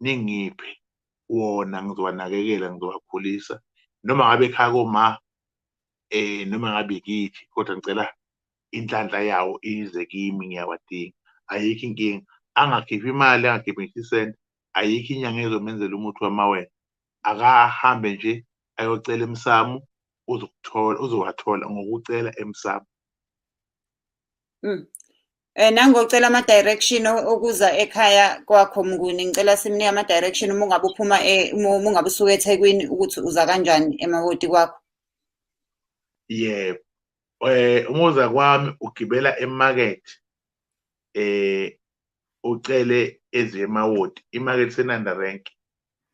ningiphe wona, ngizowanakekela, ngizowakhulisa. Noma ngabe ekhaya koma noma ngabe kithi, kodwa ngicela inhlanhla yawo ize kimi, ngiyawadinga. Ayikho inkinga. Angakhiphi imali, angakhiphi ngisho isenti. Ayikho inyanga ezomenzela umuthi wamawele. Akahambe nje ayocela emsamo, uzokuthola, uzowathola ngokucela emsamo. Nangocela ama-direction okuza ekhaya kwakho Mnguni, ngicela simnike ama-direction uma ungabe uphuma uma ungabe usuka eThekwini ukuthi uza kanjani eMawoti kwakho. Yebo. Uma uza kwami ugibela emarket, ucele eziyeMawoti, imarket iseNanda Rank.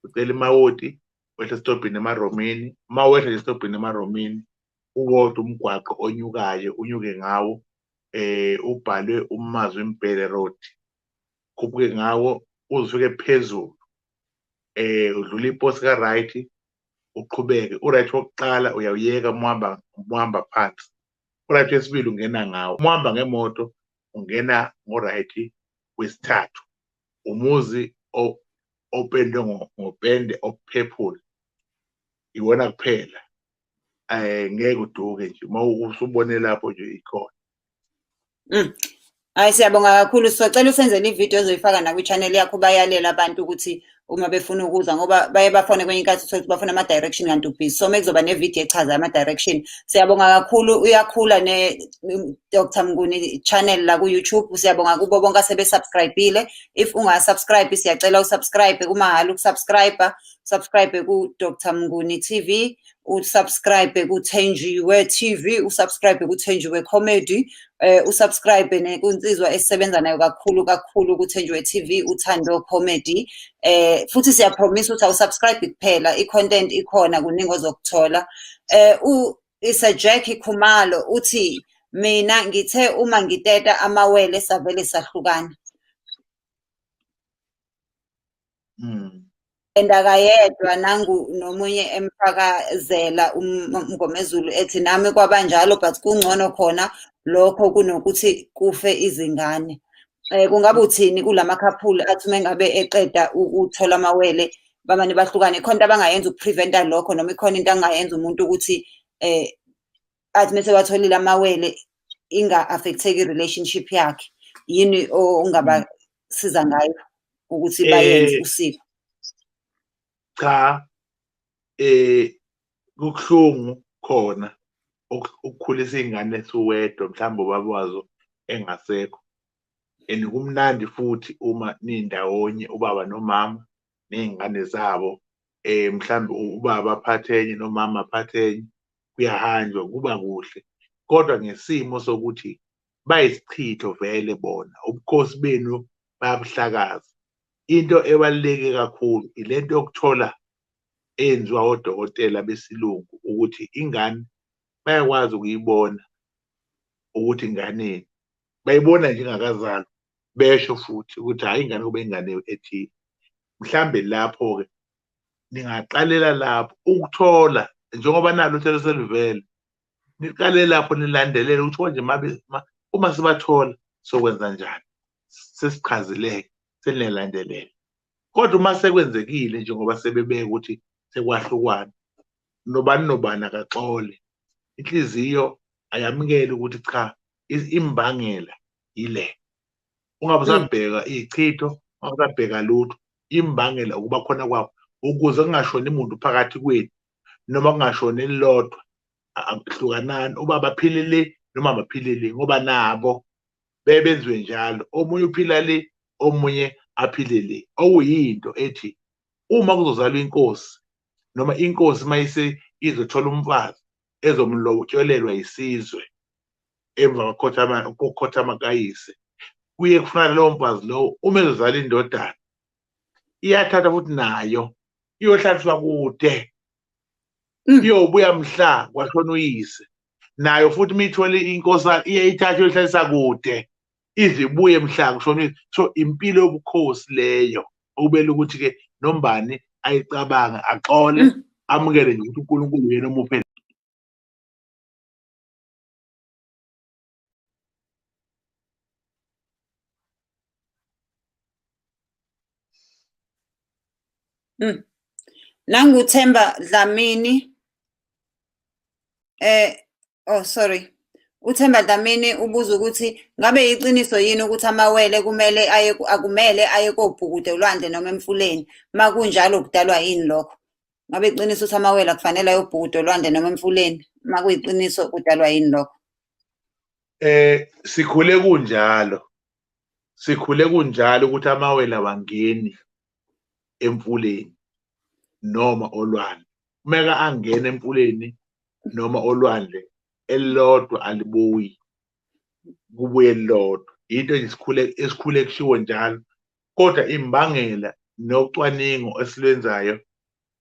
Ucela iMawoti, wehle esitobhini eMaromini. Uma wehla nje esitobhini eMaromini, uwodwa umgwaqo onyukayo, unyuke ngawo, ubhalwe uMazwi Mbhele Road. Khuphuke ngawo uze ufike phezulu. Udlula iposi ka-right, uqhubeke. U-right wokuqala uyawuyeka uma uhamba phansi. U-right wesibili ungena ngawo. Uma uhamba ngemoto ungena ngo-right wesithathu. Umuzi opendwe ngopende o-purple. Iwona kuphela. Ngeke uduke nje uma usubone lapho nje ikhona. Hayi, siyabonga kakhulu. Sicela usenzele ividiyo ozoyifaka nakwi-channel yakho, bayalela abantu ukuthi uma befuna ukuza, ngoba baye bafone kwenye inkathi uthole ukuthi bafuna ama-direction kanti ubhizi. So mekuzoba nevidiyo echaza ama-direction. Siyabonga kakhulu, uyakhula ne-Dr Mnguni channel la ku-YouTube. Siyabonga kubo bonke asebe-subscribe-ile. If unga-subscribe, siyacela usubscribe, kumahhala ukusubscribe. Subscribe ku-Dr Mnguni TV, usubscribe ku-Thenjiwe TV, usubscribe ku-Thenjiwe Comedy, usubscribe nekunsizwa esisebenza nayo kakhulu kakhulu ku-Thenjiwe TV, Uthando Comedy. Futhi siyapromise ukuthi awusubscribe kuphela, i-content ikhona, kuningi ozokuthola. Isa Jackie Khumalo uthi mina ngithe uma ngiteta amawele savele sahlukana. And akayedwa, nangu nomunye emfakazela uMngomezulu ethi nami kwabanjalo, but kungcono khona lokho kunokuthi kufe izingane. Kungabe uthini kulama couple athi uma ngabe eqeda ukuthola amawele bamane bahlukane? Ikhona into abangayenza ukupreventa lokho, noma ikhona into angayenza umuntu ukuthi athi mese watholile amawele inga-affecteki i-relationship yakhe? Yini ongabasiza ngayo ukuthi bayenze usiko? Cha, kubuhlungu khona ukukhulisa iy'ngane esiwedwa, mhlawumbe ubaba wazo engasekho. And kumnandi futhi uma nindawonye ubaba nomama ney'ngane zabo, mhlawumbe ubaba aphathe enye nomama aphathe enye, kuyahanjwa kuba kuhle. Kodwa ngesimo sokuthi bayisichitho vele bona, ubukhosi benu bayabuhlakaza. Into ebaluleke kakhulu ilento yokuthola eyenziwa odokotela besilungu, ukuthi ingane bayakwazi ukuyibona ukuthi inganeni, bayibona nje ingakazalwa, besho futhi ukuthi hhayi ingane kube ingane ethile. Mhlambe lapho-ke ningaqalela lapho ukuthola, njengoba nalo uhlelo seluvele, niqale lapho nilandelele ukuthi konje Uma sibathola sokwenza njani? Sesichazileke, seniyalandelela. Kodwa uma sekwenzekile njengoba sebebeka ukuthi sekwahlukwana, nobani nobani akaxole. Inhliziyo ayamukele ukuthi cha, imbangela yile. Ungabe usabheka ichitho, ungabe usabheka lutho. Imbangela ukuba khona kwakho ukuze kungashoni umuntu phakathi kwenu noma kungashoni elilodwa. Hlukanani, ubaba aphile le noma aphile le, ngoba nabo bebenziwe njalo. Omunye uphila le, omunye aphile le. Okuyinto ethi uma kuzozalwa inkosi noma inkosi mayise izothola umfazi ezomlotsholelwa isizwe emva kokukhothama kayise, kuye kufanele lowo mfazi lowo uma ezozala indodana iyathatha futhi nayo iyohlaliswa kude, iyobuya mhla kwashona uyise. Nayo futhi uma ithole inkosana iyayithatha iyohlalisa kude, ize ibuye mhla kushona uyise. So impilo yobukhosi leyo okubele ukuthi-ke nombani ayicabange, axole, amukele nje ukuthi uNkulunkulu uyena omuphe. Nanguthemba Dlamini, oh sorry, uThemba Dlamini ubuza ukuthi ngabe yiqiniso yini ukuthi amawele kumele aye, akumele aye kobhukuda olwandle noma emfuleni? Makunjalo kudalwa yini lokho? Ngabe iqiniso ukuthi amawele akufanele ayobhukuda olwandle noma emfuleni? Makuyiqiniso kudalwa yini lokho? Sikhule kunjalo. Sikhule kunjalo ukuthi amawele awangeni emfuleni noma olwandle. Kumele angene emfuleni noma olwandle elilodwa alibuyi, kubuye elilodwa. Into nje esikhule kushiwo njalo, kodwa imbangela nocwaningo esilwenzayo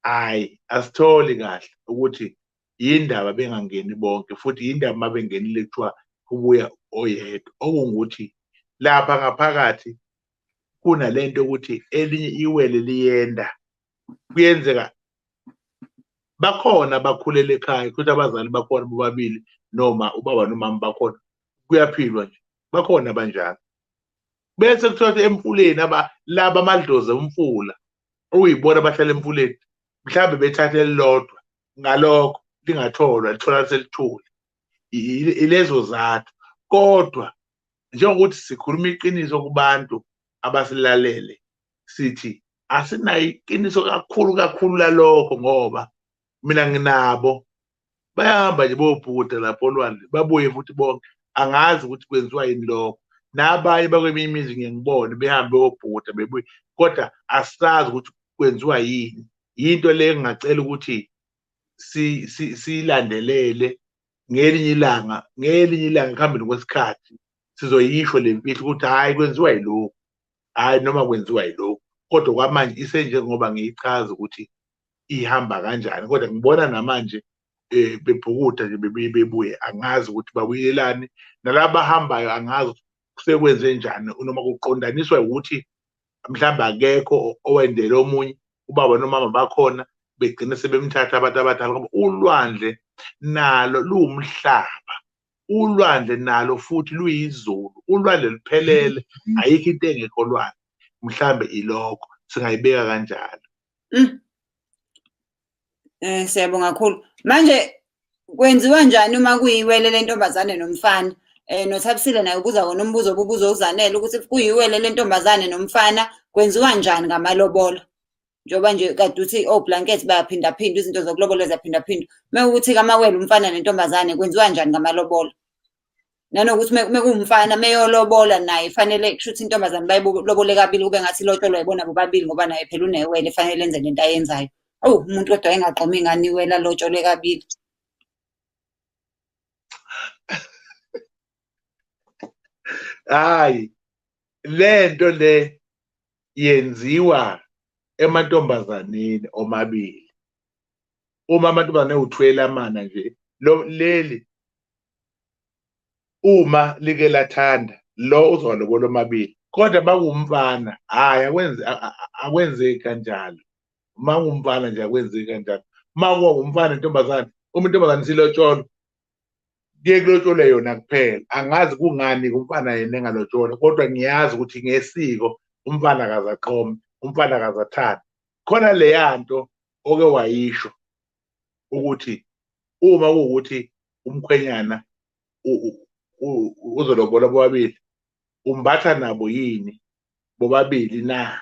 hayi asitholi kahle ukuthi yindaba bengangeni bonke, futhi yindaba uma bengenile kuthiwa kubuya oyedwa. Okungukuthi lapha ngaphakathi kunalento ukuthi elinye iwele liyenda, kuyenzeka bakhona abakhulele ekhaya futhi abazali bakhona bobabili noma ubaba nomama bakhona, kuyaphilwa nje, bakhona abanjalo. Bese kuthiwa emfuleni laba amadlozi omfula okuyibona abahlala emfuleni, mhlawumbe bethathe elilodwa, ngalokho lingatholwa, litholakala selithule. Ilezo zathu. Kodwa njengokuthi sikhuluma iqiniso kubantu abasilalele, sithi asinayo iqiniso kakhulu kakhulu lalokho, ngoba mina nginabo bayahamba nje bobhukuda lapho olwandle babuye futhi bonke, angazi ukuthi kwenziwa yini lokho. Nabanye bakweminye imizi ngiye ngibone behambe beyobhukuda bebuye, kodwa asazi ukuthi kwenziwa yini. Yinto le engingacela ukuthi siyilandelele ngelinye ilanga, ngelinye ilanga ekuhambeni kwesikhathi sizoyisho le mfihlo ukuthi hhayi kwenziwa yilokhu, hhayi noma kwenziwa yilokhu. Kodwa kwamanje isenjengoba ngiyichaza ukuthi ihamba kanjani, kodwa ngibona namanje bebhukuda nje bebuye bebuye, angazi ukuthi babuyelani. Nalaba abahambayo angazi ukuthi kusekwenze njani, noma kuqondaniswa ukuthi mhlawumbe akekho owendele omunye, ubaba nomama bakhona begcine sebemthatha abantu abadala, ngoba ulwandle nalo luwumhlaba, ulwandle nalo futhi luyizulu, ulwandle luphelele, ayikho into engekho olwandle. Mhlambe ilokho singayibeka kanjalo. Siyabonga kakhulu. Manje kwenziwa njani uma kuyiwele lentombazane nomfana? NoThabisile naye ubuza wona umbuzo obubuzo uZanele ukuthi kuyiwele lentombazane nomfana kwenziwa njani ngamalobolo? Njengoba nje kade uthi o-blanket bayaphindaphinda, izinto zokulobola ziyaphindaphinda. Uma kuwukuthi amawele umfana nentombazane kwenziwa njani ngamalobolo? Nanokuthi mekuwumfana meyolobola naye fanele kusho ukuthi intombazane bayilobole kabili, kube ngathi ilotsholwa yibona bobabili, ngoba naye phela unewele fanele enze lento ayenzayo. Awu, umuntu kodwa engaqomi ingane iwele alotsholwe kabili. Hayi, lento le yenziwa emantombazaneni omabili. Uma amantombazane ewuthwele amana nje, lo leli uma like lathanda lo uzowalobola omabili. Kodwa makuwumfana, hhayi akwenzeki kanjalo. Uma kuwumfana nje akwenzeki kanjalo. Uma kuwumfana nentombazane, uma intombazane isilotsholwa Kuye kulotsholwe yona kuphela. Angazi kungani umfana yena engalotsholwa, kodwa ngiyazi ukuthi ngesiko umfana akaze aqome, umfana akaze athande. Khona leya nto oke wayisho ukuthi uma kuwukuthi umkhwenyana uzolobola bobabili, umbatha nabo yini bobabili na?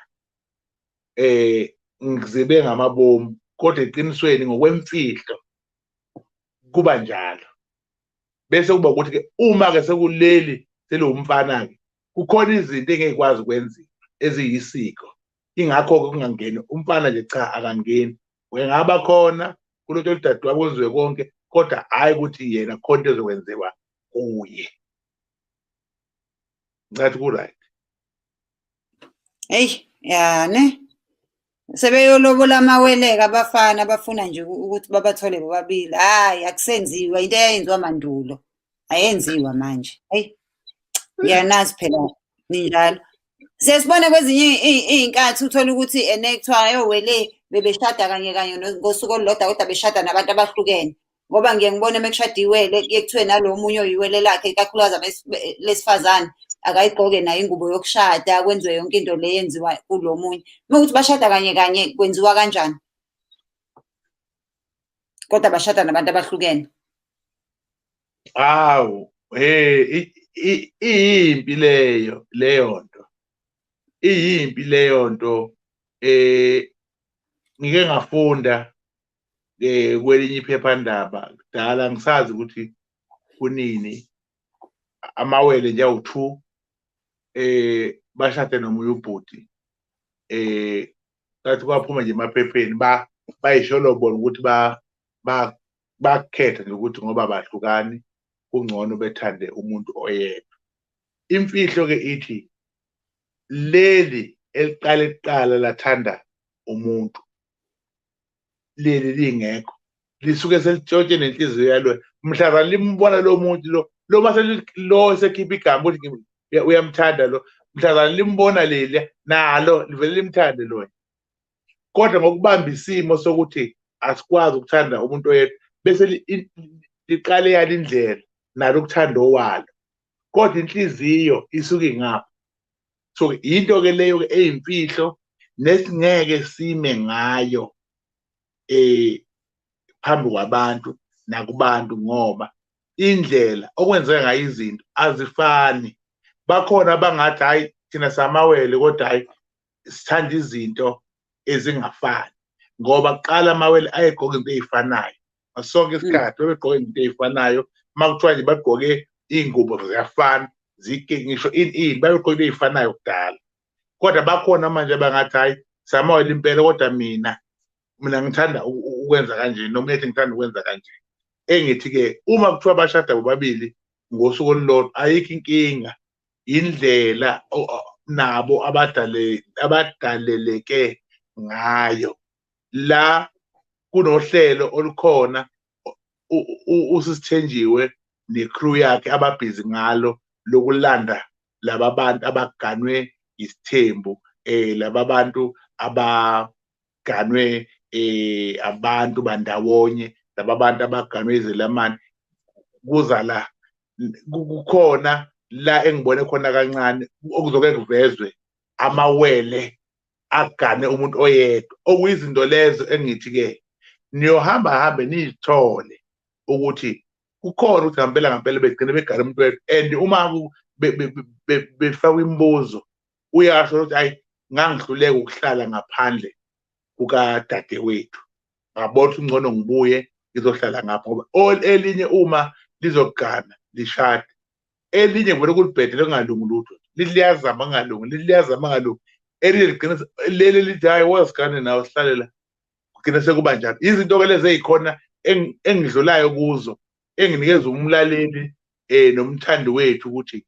Ngizibe ngamabomu, kodwa eqinisweni ngokwemfihlo kuba njalo. Bese kuba ukuthi-ke uma-ke sekuleli seliwumfana-ke, kukhona izinto engekwazi ukwenziwa eziyisiko. Ingakho-ke kungangeni umfana nje, cha, akangeni. Wengaba khona kulotsholwa udadewabo, kwenziwe konke, kodwa hhayi ukuthi yena khona into ezokwenziwa kuye. Ngicathi ku-right. Eyi, ya ne. Sebeyolobola amawele-ke abafana, bafuna nje ukuthi babathole bobabili. Hhayi, akusenziwa, into eyayenziwa mandulo, ayenziwa manje. Eyi, ngiyanazi phela ninjalo. Siye sibone kwezinye iy'nkathi uthole ukuthi ene kuthiwa yowele bebeshada kanye kanye ngosuku olulodwa, kodwa beshada nabantu abahlukene. Ngoba ngiye ngibone uma kushada iwele, kuye kuthiwe nalo omunye oyiwele lakhe, ikakhulukazi lesifazane, akayigqoke naye ingubo yokushada, kwenziwe yonke into le eyenziwa kulo munye. Uma kuwukuthi bashada kanye kanye, kwenziwa kanjani? Kodwa bashada nabantu abahlukene. Hawu, he, iyimpi leyo, leyo nto. Iyimpi leyo nto. Ngike ngafunda kwelinye iphephandaba kudala, ngisazi ukuthi kunini, amawele nje awu-2 bashade nomunye ubhuti, kathi kwaphuma nje emaphepheni, bayisholo bona ukuthi ba bakhetha nje ukuthi ngoba bahlukani, kungcono bethande umuntu oyedwa. Imfihlo ke ithi leli eliqale kuqala lathanda umuntu, leli lingekho, lisuke selitshontshe nenhliziyo yalo. Mhlazane limbona lo muntu lo lo mase lo sekhipha igama ukuthi uyamthanda lo, mhlazane limbona leli nalo livele limthande lona. Kodwa ngokubamba isimo sokuthi asikwazi ukuthanda umuntu oyedwa, bese liqale yalo indlela nalo ukuthanda owalo, kodwa inhliziyo isuke ingapha. So into ke leyo eyimfihlo nesingeke sime ngayo phambi kwabantu nakubantu, ngoba indlela okwenzeka ngayo izinto azifani. Bakhona abangathi hayi, thina samawele, kodwa hayi, sithanda izinto ezingafani, ngoba kuqala amawele ayegqoka into ey'fanayo sonke isikhathi, bebegqoka izinto ey'fanayo. Uma kuthiwa nje bagqoke iy'ngubo ziyafana, zike ngisho ini ini, babegqoka into ey'fanayo kudala. Kodwa bakhona manje abangathi hayi, samawele impela, kodwa mina ngithanda ukwenza kanje, noma ethi ngithanda ukwenza kanje. Engithi-ke uma kuthiwa bashada bobabili ngosuku olulodwa, ayikho inkinga. Indlela nabo abadaleleke ngayo. La kunohlelo olukhona usisithenjiwe ne-crew yakhe ababhizi ngalo lokulanda laba bantu abaganwe isithembu, laba bantu abaganwe abantu bandawonye, laba bantu abaganwe izelamani. Kuza la kukhona la engibone khona kancane okuzoke kuvezwe amawele agane umuntu oyedwa, okuyizinto lezo engithi-ke niyohamba hambe niyithole ukuthi kukhona ukuthi ngempela ngempela begcine begane umuntu oyedwa. And uma befakwa imibuzo, uyasho ukuthi hayi, ngangihluleka ukuhlala ngaphandle kukadadewethu, ngabona ukuthi ngcono ngibuye ngizohlala ngapha, ngoba elinye uma lizogana lishade, elinye kuvele kulibhedele kungalungi lutho, lithi liyazama kungalungi, lithi liyazama kungalungi, elinye ligcine leli lithi hayi, wosigane nawe sihlale la, kugcine sekuba njalo. Izinto-ke lezi ey'khona engidlulayo kuzo, enginikeza umlaleli nomthandi wethu ukuthi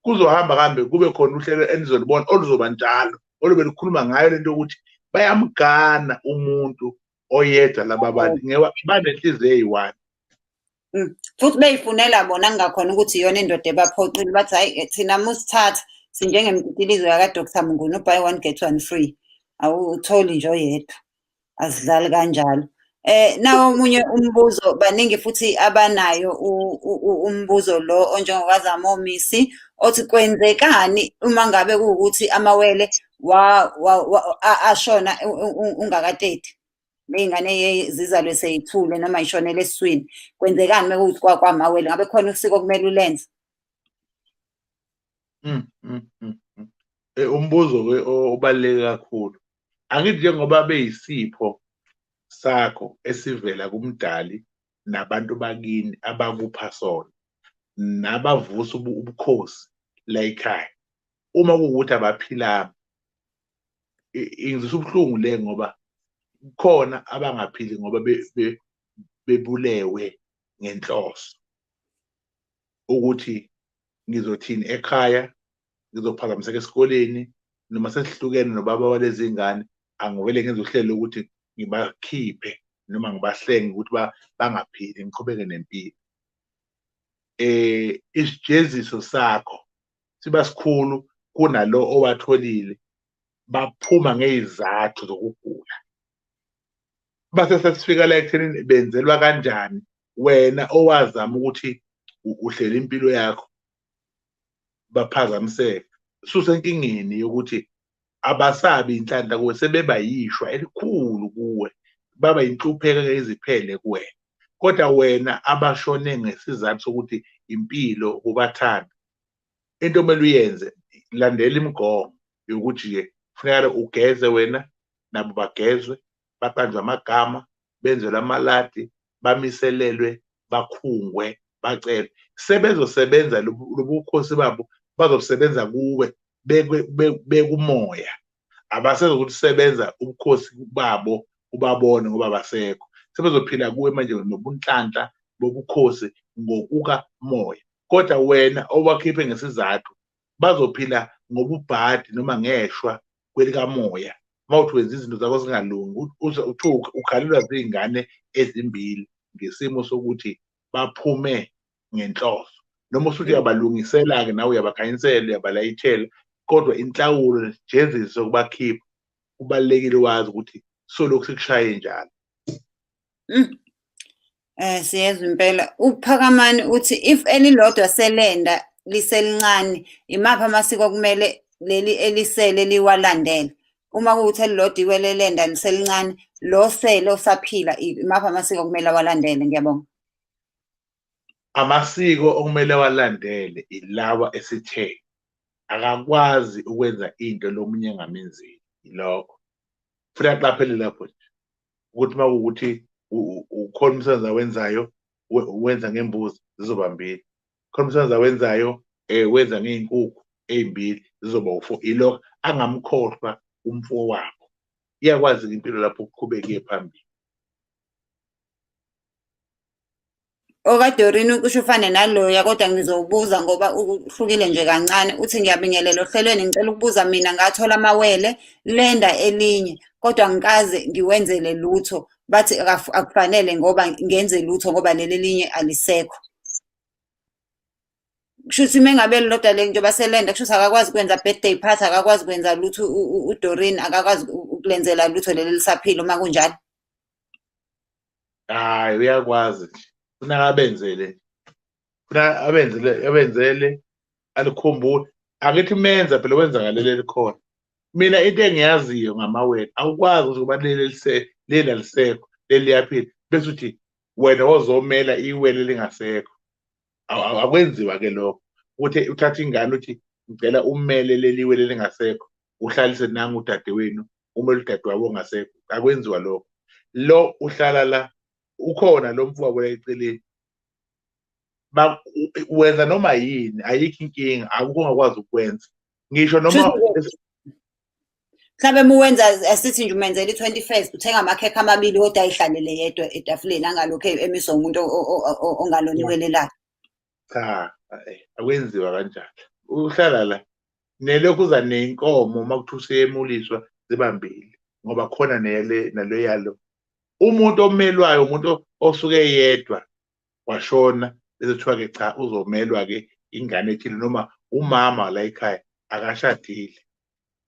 kuzohamba kambe kube khona uhlelo enizolibona oluzoba njalo, olube lukhuluma ngayo lento yokuthi bayamgana umuntu oyedwa laba bantu, ngoba banenhliziyo eyi-one. Futhi beyifunela bona, kungakhona ukuthi iyona indoda ebaphoqile, bathi hhayi, thina musithatha sinjengemtitilizo yaka-Dr Mnguni, u-buy one get one free, awutholi nje oyedwa, asidlali kanjalo. Nawo omunye umbuzo, baningi futhi abanayo umbuzo lo onjengokaZamomisi othi kwenzekani uma ngabe kuwukuthi amawele ashona ungakateti, ley'ngane zizalwe sey'thule noma yishonele esiswini, kwenzekani uma kuwukuthi kwamawele? Ngabe khona usiko okumele ulenze? Umbuzo-ke obaluleke kakhulu. Angithi njengoba beyisipho sakho esivela kumdali nabantu bakini abakupha sona nabavusa ubukhosi la ekhaya, uma kuwukuthi abaphilanga, ingizwisa ubuhlungu le, ngoba kukhona abangaphili ngoba bebulewe ngenhloso ukuthi ngizothini ekhaya, ngizophazamiseka esikoleni, noma sesihlukene nobaba walezi ngane, angivele ngenze uhlelo lokuthi ngibakhiphe noma ngibahlenge ukuthi bangaphili, ngiqhubeke nempilo. Isijeziso sakho siba sikhulu kunalo owatholile, baphuma ngezizathu zokugula. Base sesifika la ekuthenini benzelwa kanjani wena owazama ukuthi uhlele impilo yakho, baphazamiseka. Susenkingeni yokuthi abasabi inhlanhla kuwe, sebeba yishwa elikhulu kuwe, baba inhlupheko eziphele kuwena. Kodwa wena abashone ngesizathu sokuthi impilo ubathanda, into okumele uyenze, landela imigomo yokuthi-ke kufuneka ugeze wena, nabo bagezwe, baqanjwe amagama, benzelwe amaladi, bamiselelwe, bakhungwe, bacelwe. Sebezosebenza lobukhosi babo, bazosebenza kuwe bekumoya. Abasezokuthi sebenza ubukhosi babo ubabone ngoba abasekho. Sebezophila kuwe manje nobunhlanhla bobukhosi ngokukamoya. Kodwa wena owakhiphe ngesizathu, bazophila ngobubhadi noma ngeshwa kwelikamoya. Uma uthi wenza izinto zakho zingalungi, uthuke ukhalelwa ziy'ngane ezimbili ngesimo sokuthi baphume ngenhloso. Noma usuthi uyabalungisela-ke nawe, uyabakhanyisela, uyabalayithela, kodwa inhlawulo nesijeziso sokubakhipha kubalulekile wazi ukuthi solokhu sikushaye njalo. Siyezwa impela. UPhakamani uthi if elilodwa selenda liselincane, imaphi amasiko okumele leli elisele liwalandele? Uma kuwukuthi elilodwa iwele lenda liselincane, lo sele osaphila, imaphi amasiko okumele awalandele? Ngiyabonga. Amasiko okumele awalandele ilawa esithe akakwazi ukwenza into lo munye engamenzeli, yilokho. Futhi aqaphele lapho nje ukuthi uma kuwukuthi ukhona umsebenzi awenzayo, wenza ngembuzi, zizoba mbili. Khona umsebenzi awenzayo, wenza ngey'nkukhu ey'mbili, zizoba u-4. Yilokho, angamkhohlwa umfowabo. Iyakwazi-ke impilo lapho ukuqhubeka iye phambili. OkaDoreen ukusho ufane naloya, kodwa ngizowubuza ngoba uhlukile nje kancane. Uthi ngiyabingelela ohlelweni, ngicela ukubuza, mina ngathola amawele lenda elinye, kodwa ngikaze ngiwenzele lutho. Bathi akufanele ngoba ngenze lutho ngoba leli elinye alisekho. Kusho ukuthi uma ngabe lilodwa le njengoba selenda, kusho ukuthi akakwazi ukwenza birthday party, akakwazi ukwenza lutho uDoreen, akakwazi ukulenzela lutho leli lisaphila uma kunjalo. Hayi, uyakwazi nje. Funa abenzele. Funa abenzele, abenzele alikhumbule. Akithi menza phela wenza ngaleli elikhona. Mina into engiyaziyo ngamawele, awukwazi ukuthi ngoba leli leli alisekho, leli liyaphila, bese uthi wena wozomela iwele lingasekho. Akwenziwa ke lokho. Ukuthi uthathe ingane uthi ngicela umele leli wele lingasekho, uhlalise nangu udadewenu, umele udadewabo ongasekho. Akwenziwa lokho. Lo uhlala la, ukhona lo mfowabo la eceleni. Wenza noma yini, ayikho inkinga, akukho ongakwazi ukwenza. Ngisho noma mhlawumbe uma uwenza, asithi nje umenzela i-21st, uthenga amakhekhe amabili kodwa ayihlalele yedwa etafuleni, angalokhu emiswa umuntu ongalona iwele lakhe. Cha, akwenziwa kanjalo. Uhlala la nelokhu uza nenkomo uma kuthiwa useyemuliswa ziba mbili, ngoba khona nele nalo yalo. Umuntu omelwayo, umuntu osuke yedwa washona, bese kuthiwa ke cha uzomelwa ke ingane ethile, noma umama la ekhaya akashadile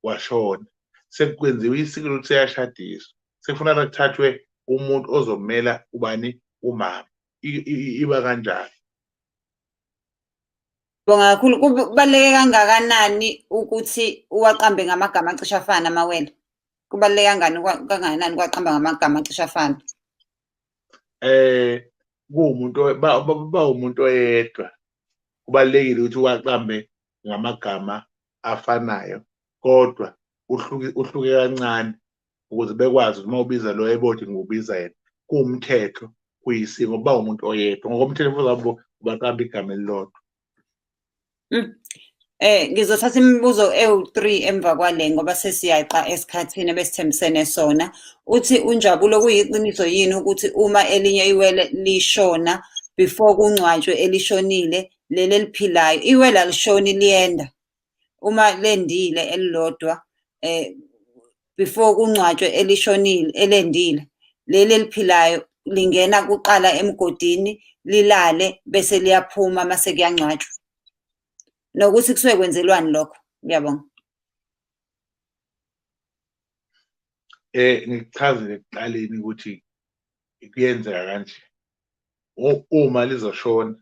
washona, sekwenziwa isiko lokuthi seyashadiswa, sekufuneka kuthathwe umuntu ozomela ubani umama. Iba kanjalo. Bonga kakhulu. Kubaluleke kangakanani ukuthi uwaqambe ngamagama acishe afane amawele? Kubaluleke kangakanani ukuwaqamba ngamagama acishe afane? Kuwumuntu bawumuntu oyedwa, kubalulekile ukuthi uwaqambe ngamagama afanayo, kodwa uhluke kancane ukuze bekwazi uma ubiza lo ebodi ngubiza yena. Kuwumthetho, kuyisiko, bawumuntu oyedwa ngokomthetho futhi ubaqamba igama elilodwa. Ngizothatha imibuzo ewu-3 emva kwale ngoba sesiyaqa esikhathini ebesithembisene sona. Uthi uNjabulo, kuyiqiniso yini ukuthi uma elinye iwele lishona before kungcwatshwe elishonile leli eliphilayo, iwele alishoni liyenda, uma lendile elilodwa before kungcwatshwe elishonile elendile, leli eliphilayo lingena kuqala emgodini lilale bese liyaphuma mase kuyangcwatshwa? Nokuthi kusuke kwenzelwani lokho? Ngiyabonga. Ngikuchazile ekuqaleni ukuthi kuyenzeka kanje. Uma lizoshona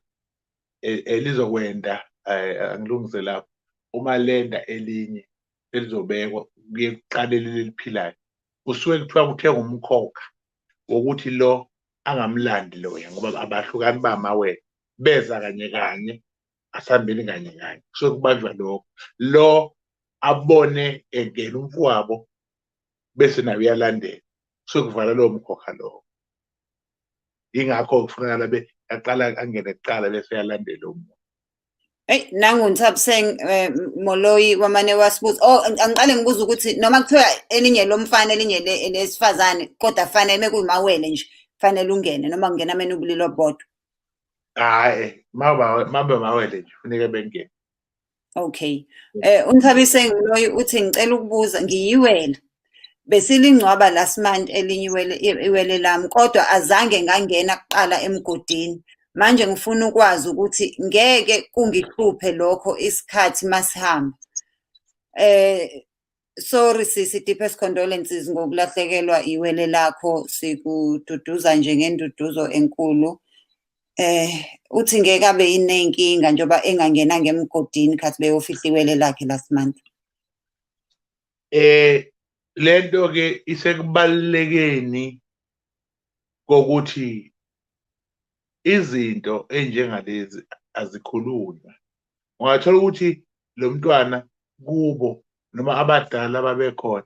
lizokwenda, angilungise lapho, uma lenda elinye elizobekwa kuye kuqale leli eliphilayo, kusuke kuthiwa kuthengwa umkhokha wokuthi lo angamlandi loya ngoba abahlukani bamawele, beza kanye kanye, asihambeni kanye kanye. Kusuke kubanjwa lokho, lo abone engena umfowabo bese naye uyalandela, kusuke kuvala lowo mkhokha lowo. Yingakho kufunakala aqala angene kuqala bese uyalandela omunye. Eyi, nangu Nthabiseng Moloi wamane wasibuza. Oh, angiqale ngibuza ukuthi noma kuthiwa elinye lomfana elinye lesifazane, kodwa fanele mekuyimawele nje, fanele ungene noma kungena mina ubulili obodwa. Hhayi, mabe mawele nje funeke bengene. Okay. uNthabiseng Moloi uthi ngicela ukubuza, ngiyiwele. Besilingcwaba last month elinye iwele lami, kodwa azange ngangena kuqala emgodini. Manje ngifuna ukwazi ukuthi ngeke kungihluphe lokho isikhathi masihamba. Sorry sisi, deepest condolences ngokulahlekelwa iwele lakho, sikududuza nje ngenduduzo enkulu. Uthi ngeke abe inenkinga njengoba engangenanga emgodini khathi beyofihla iwele lakhe last month. Lento ke isekubalulekeni kokuthi izinto enjengalezi azikhulunywa. Ungathola ukuthi lo mntwana kubo noma abadala babekhona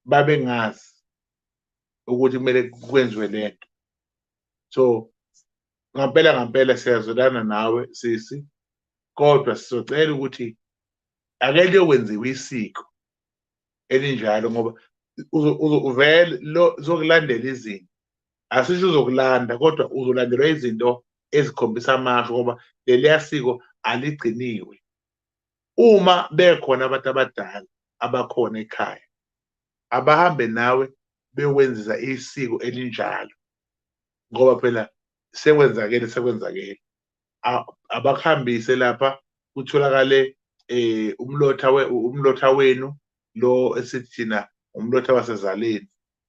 babengazi ukuthi kumele kwenziwe lento. So ngampela ngampela siyazwelana nawe sisi, kodwa sizocela ukuthi ake liyokwenziwa isiko elinjalo ngoba uvele lo zokulandela izinto. Asisho uzokulanda kodwa uzolandelwa izinto ezikhombisa amashwa ngoba leliya siko aligciniwe. Uma bekhona abantu abadala abakhona ekhaya, abahambe nawe beyokwenzisa isiko elinjalo ngoba phela sekwenzakele, sekwenzakele. Abakuhambise lapha kutholakale umlotha wenu lo esithi thina umlotha wasezaleni,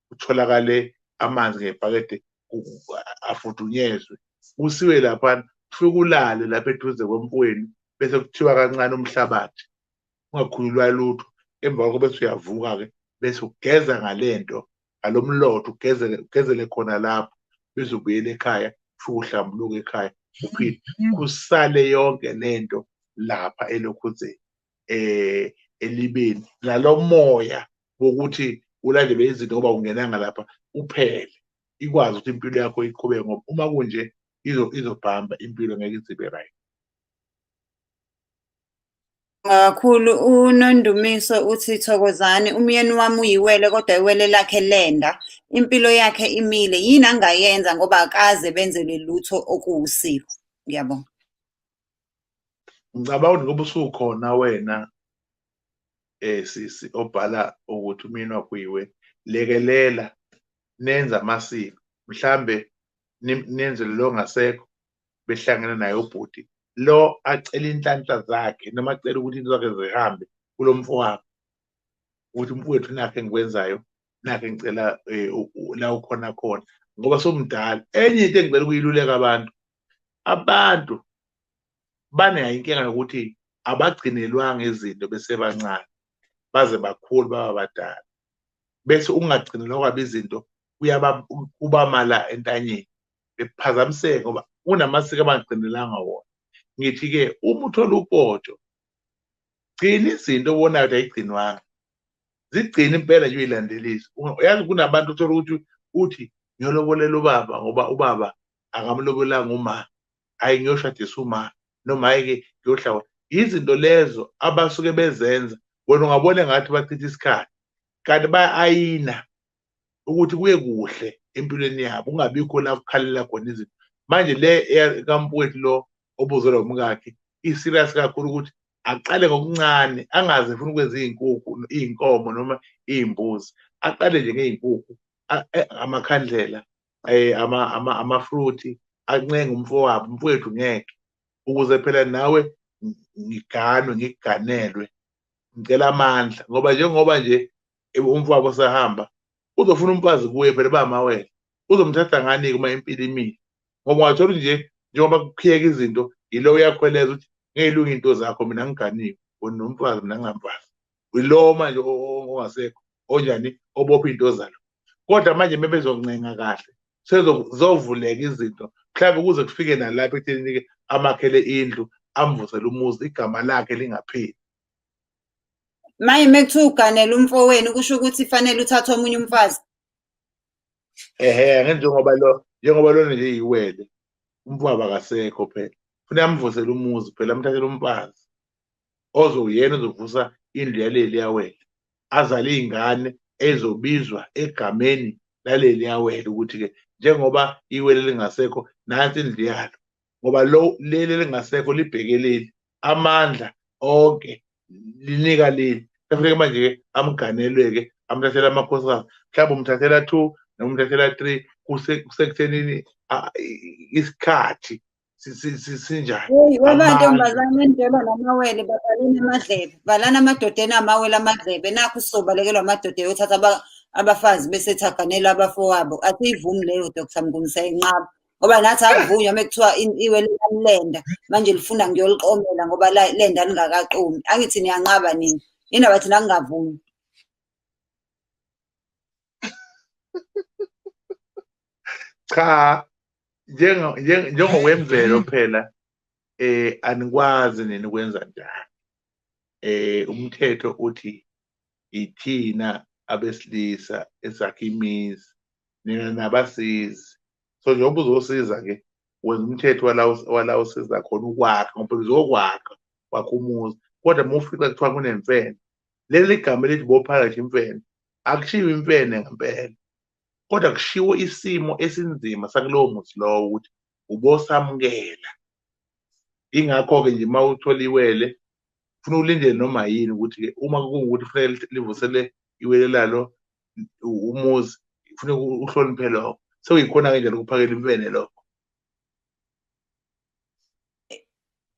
kutholakale amanzi ngebhakede afudunyezwe, kusiwe laphana, kufike ulale lapha eduze kwemfowenu, bese kuthiwa kancane umhlabathi, ungakhululwa lutho. Emva kwakho bese uyavuka-ke, bese ugeza ngalento, ngalo mlotha, ugezele khona lapho, bese ubuyela ekhaya, ufike uhlambuluke ekhaya, uphile. Kusale yonke lento lapha elokhuzeni, elibeni, nalo moya wokuthi ulandelwe izinto ngoba ungenanga lapha uphele, ikwazi ukuthi impilo yakho iqhubeke, ngoba uma kunje izobhamba impilo, ngeke ize ibe right. Kakhulu. uNondumiso uthi thokozani, umyeni wami uyiwele kodwa iwele lakhe lenda, impilo yakhe imile, yini angayenza ngoba akaze benzelwe lutho okuwusiko? Ngiyabonga. Ngicabanga ukuthi ngoba usukhona wena sisi obhala ukuthi umyeni wakho uyiwele, lekelela nenze amasiko, mhlambe nenzele lo ngasekho behlangene naye ubhuti lo acela inhlanhla zakhe noma acela ukuthi into zakhe zihambe kulo mfowabo, ukuthi umfowethu nakho engikwenzayo Nakho ngicela la ukhona khona ngoba somdala. Enye into engicela ukuyiluleka abantu, abantu banayo inkinga yokuthi abagcinelwanga izinto besebancane baze bakhule baba badala, bese ungagcinelwa kwabo izinto kuyaba kubamala entanyeni, bephazamiseke ngoba kunamasiko abangagcinelanga wona. Ngithi-ke uma uthola upotsho, gcina izinto obonayo ukuthi ayigcinwanga, zigcine impela nje uyilandelise. Uyazi kunabantu uthola ukuthi uthi ngiyolobolela ubaba ngoba ubaba akamlobolanga uma, hhayi ngiyoshadisa uma, noma hhayi-ke ngiyohlawula. Izinto lezo abasuke bezenza, wena ungabona engathi bachitha isikhathi, kanti baya-ayina ukuthi kuye kuhle empilweni yabo, kungabikho la kukhalela khona izinto. Manje le kamfowethu lo obuzelwa umkakhe i-serious kakhulu ukuthi aqale ngokuncane, angaze efuna ukwenza iy'nkukhu, iy'nkomo noma iy'mbuzi, aqale nje ngey'nkukhu, amakhandlela, amafruthi, ancenge umfowabo, umfowethu ngeke, ukuze phela nawe ngiganwe, ngikuganelwe, ngicela amandla, ngoba njengoba nje umfowabo sehamba, uzofuna umfazi kuye phela bamawele, uzomthatha ngani-ke uma impilo imile? Ngoba ungathola nje njengoba kukhiyeka izinto, yilo uyakhweleza ukuthi ngeyilunga into zakho, mina ngiganiwe, wena nomfazi, mina ngingamfazi. Yilowo manje ongasekho, onjani obopha into zalo. Kodwa manje bebezoncenga kahle, sezovuleka izinto, mhlawumbe kuze kufike nalapho ekuthenini-ke amakhele indlu, amvusele umuzi, igama lakhe lingapheli. Manje mekuthiwa uganela umfowenu kusho ukuthi fanele uthathe omunye umfazi. Ehhe, njengoba lona nje iwele, umfowabo akasekho phela. Funa amvusele umuzi phela, amthathele umfazi ozoyena ozovusa indlu yaleli yawele, azale iy'ngane ezobizwa egameni laleli yawele, ukuthi-ke njengoba iwele lingasekho nansi indlu yalo, ngoba lo leli lingasekho libheke leli, amandla onke linika leli. Kufuneka manje-ke amganelwe-ke, amthathele amakhosikazi, mhlawumbe umthathela 2 noma umthathela 3, kusekuthenini isikhathi sinjani. Hey, wabantombazane endelwa namawele, bavaleni amadlebe, valani amadodeni amawele amadlebe, nakhu sizobalekelwa amadoda eyothatha abafazi bese thaganela abafowabo. Asiyivumi leyo Dr. Mnguni, siyayinqaba. Ngoba nathi akuvunywa uma kuthiwa iwele lenda, manje lifuna ngiyoliqomela ngoba lenda lingakaqomi. Angithi niyanqaba nini? Yini thina kungavumi? Cha, njengokwemvelo phela anikwazi nini ukwenza njalo. Umthetho uthi ithina abesilisa esakha imizi, nina nabasizi. So njengoba uzosiza ke wenza umthetho wala usiza khona ukwakha, ngoba uzokwakha kwakha umuzi, kodwa uma ufika kuthiwa kunemfene, leli gama elithi bophakathi imfene akushiwo imfene ngempela, kodwa kushiwo isimo esinzima sakulowo muzi lowo ukuthi ubosamukela. Ingakho-ke nje uma uthola iwele ufuna ulindele noma yini, ukuthi-ke uma kuwukuthi kufanele livusele iwele lalo umuzi, kufuneka uhloniphe lokho. Sekuyikhona-ke nje lokuphakela imfene lokho.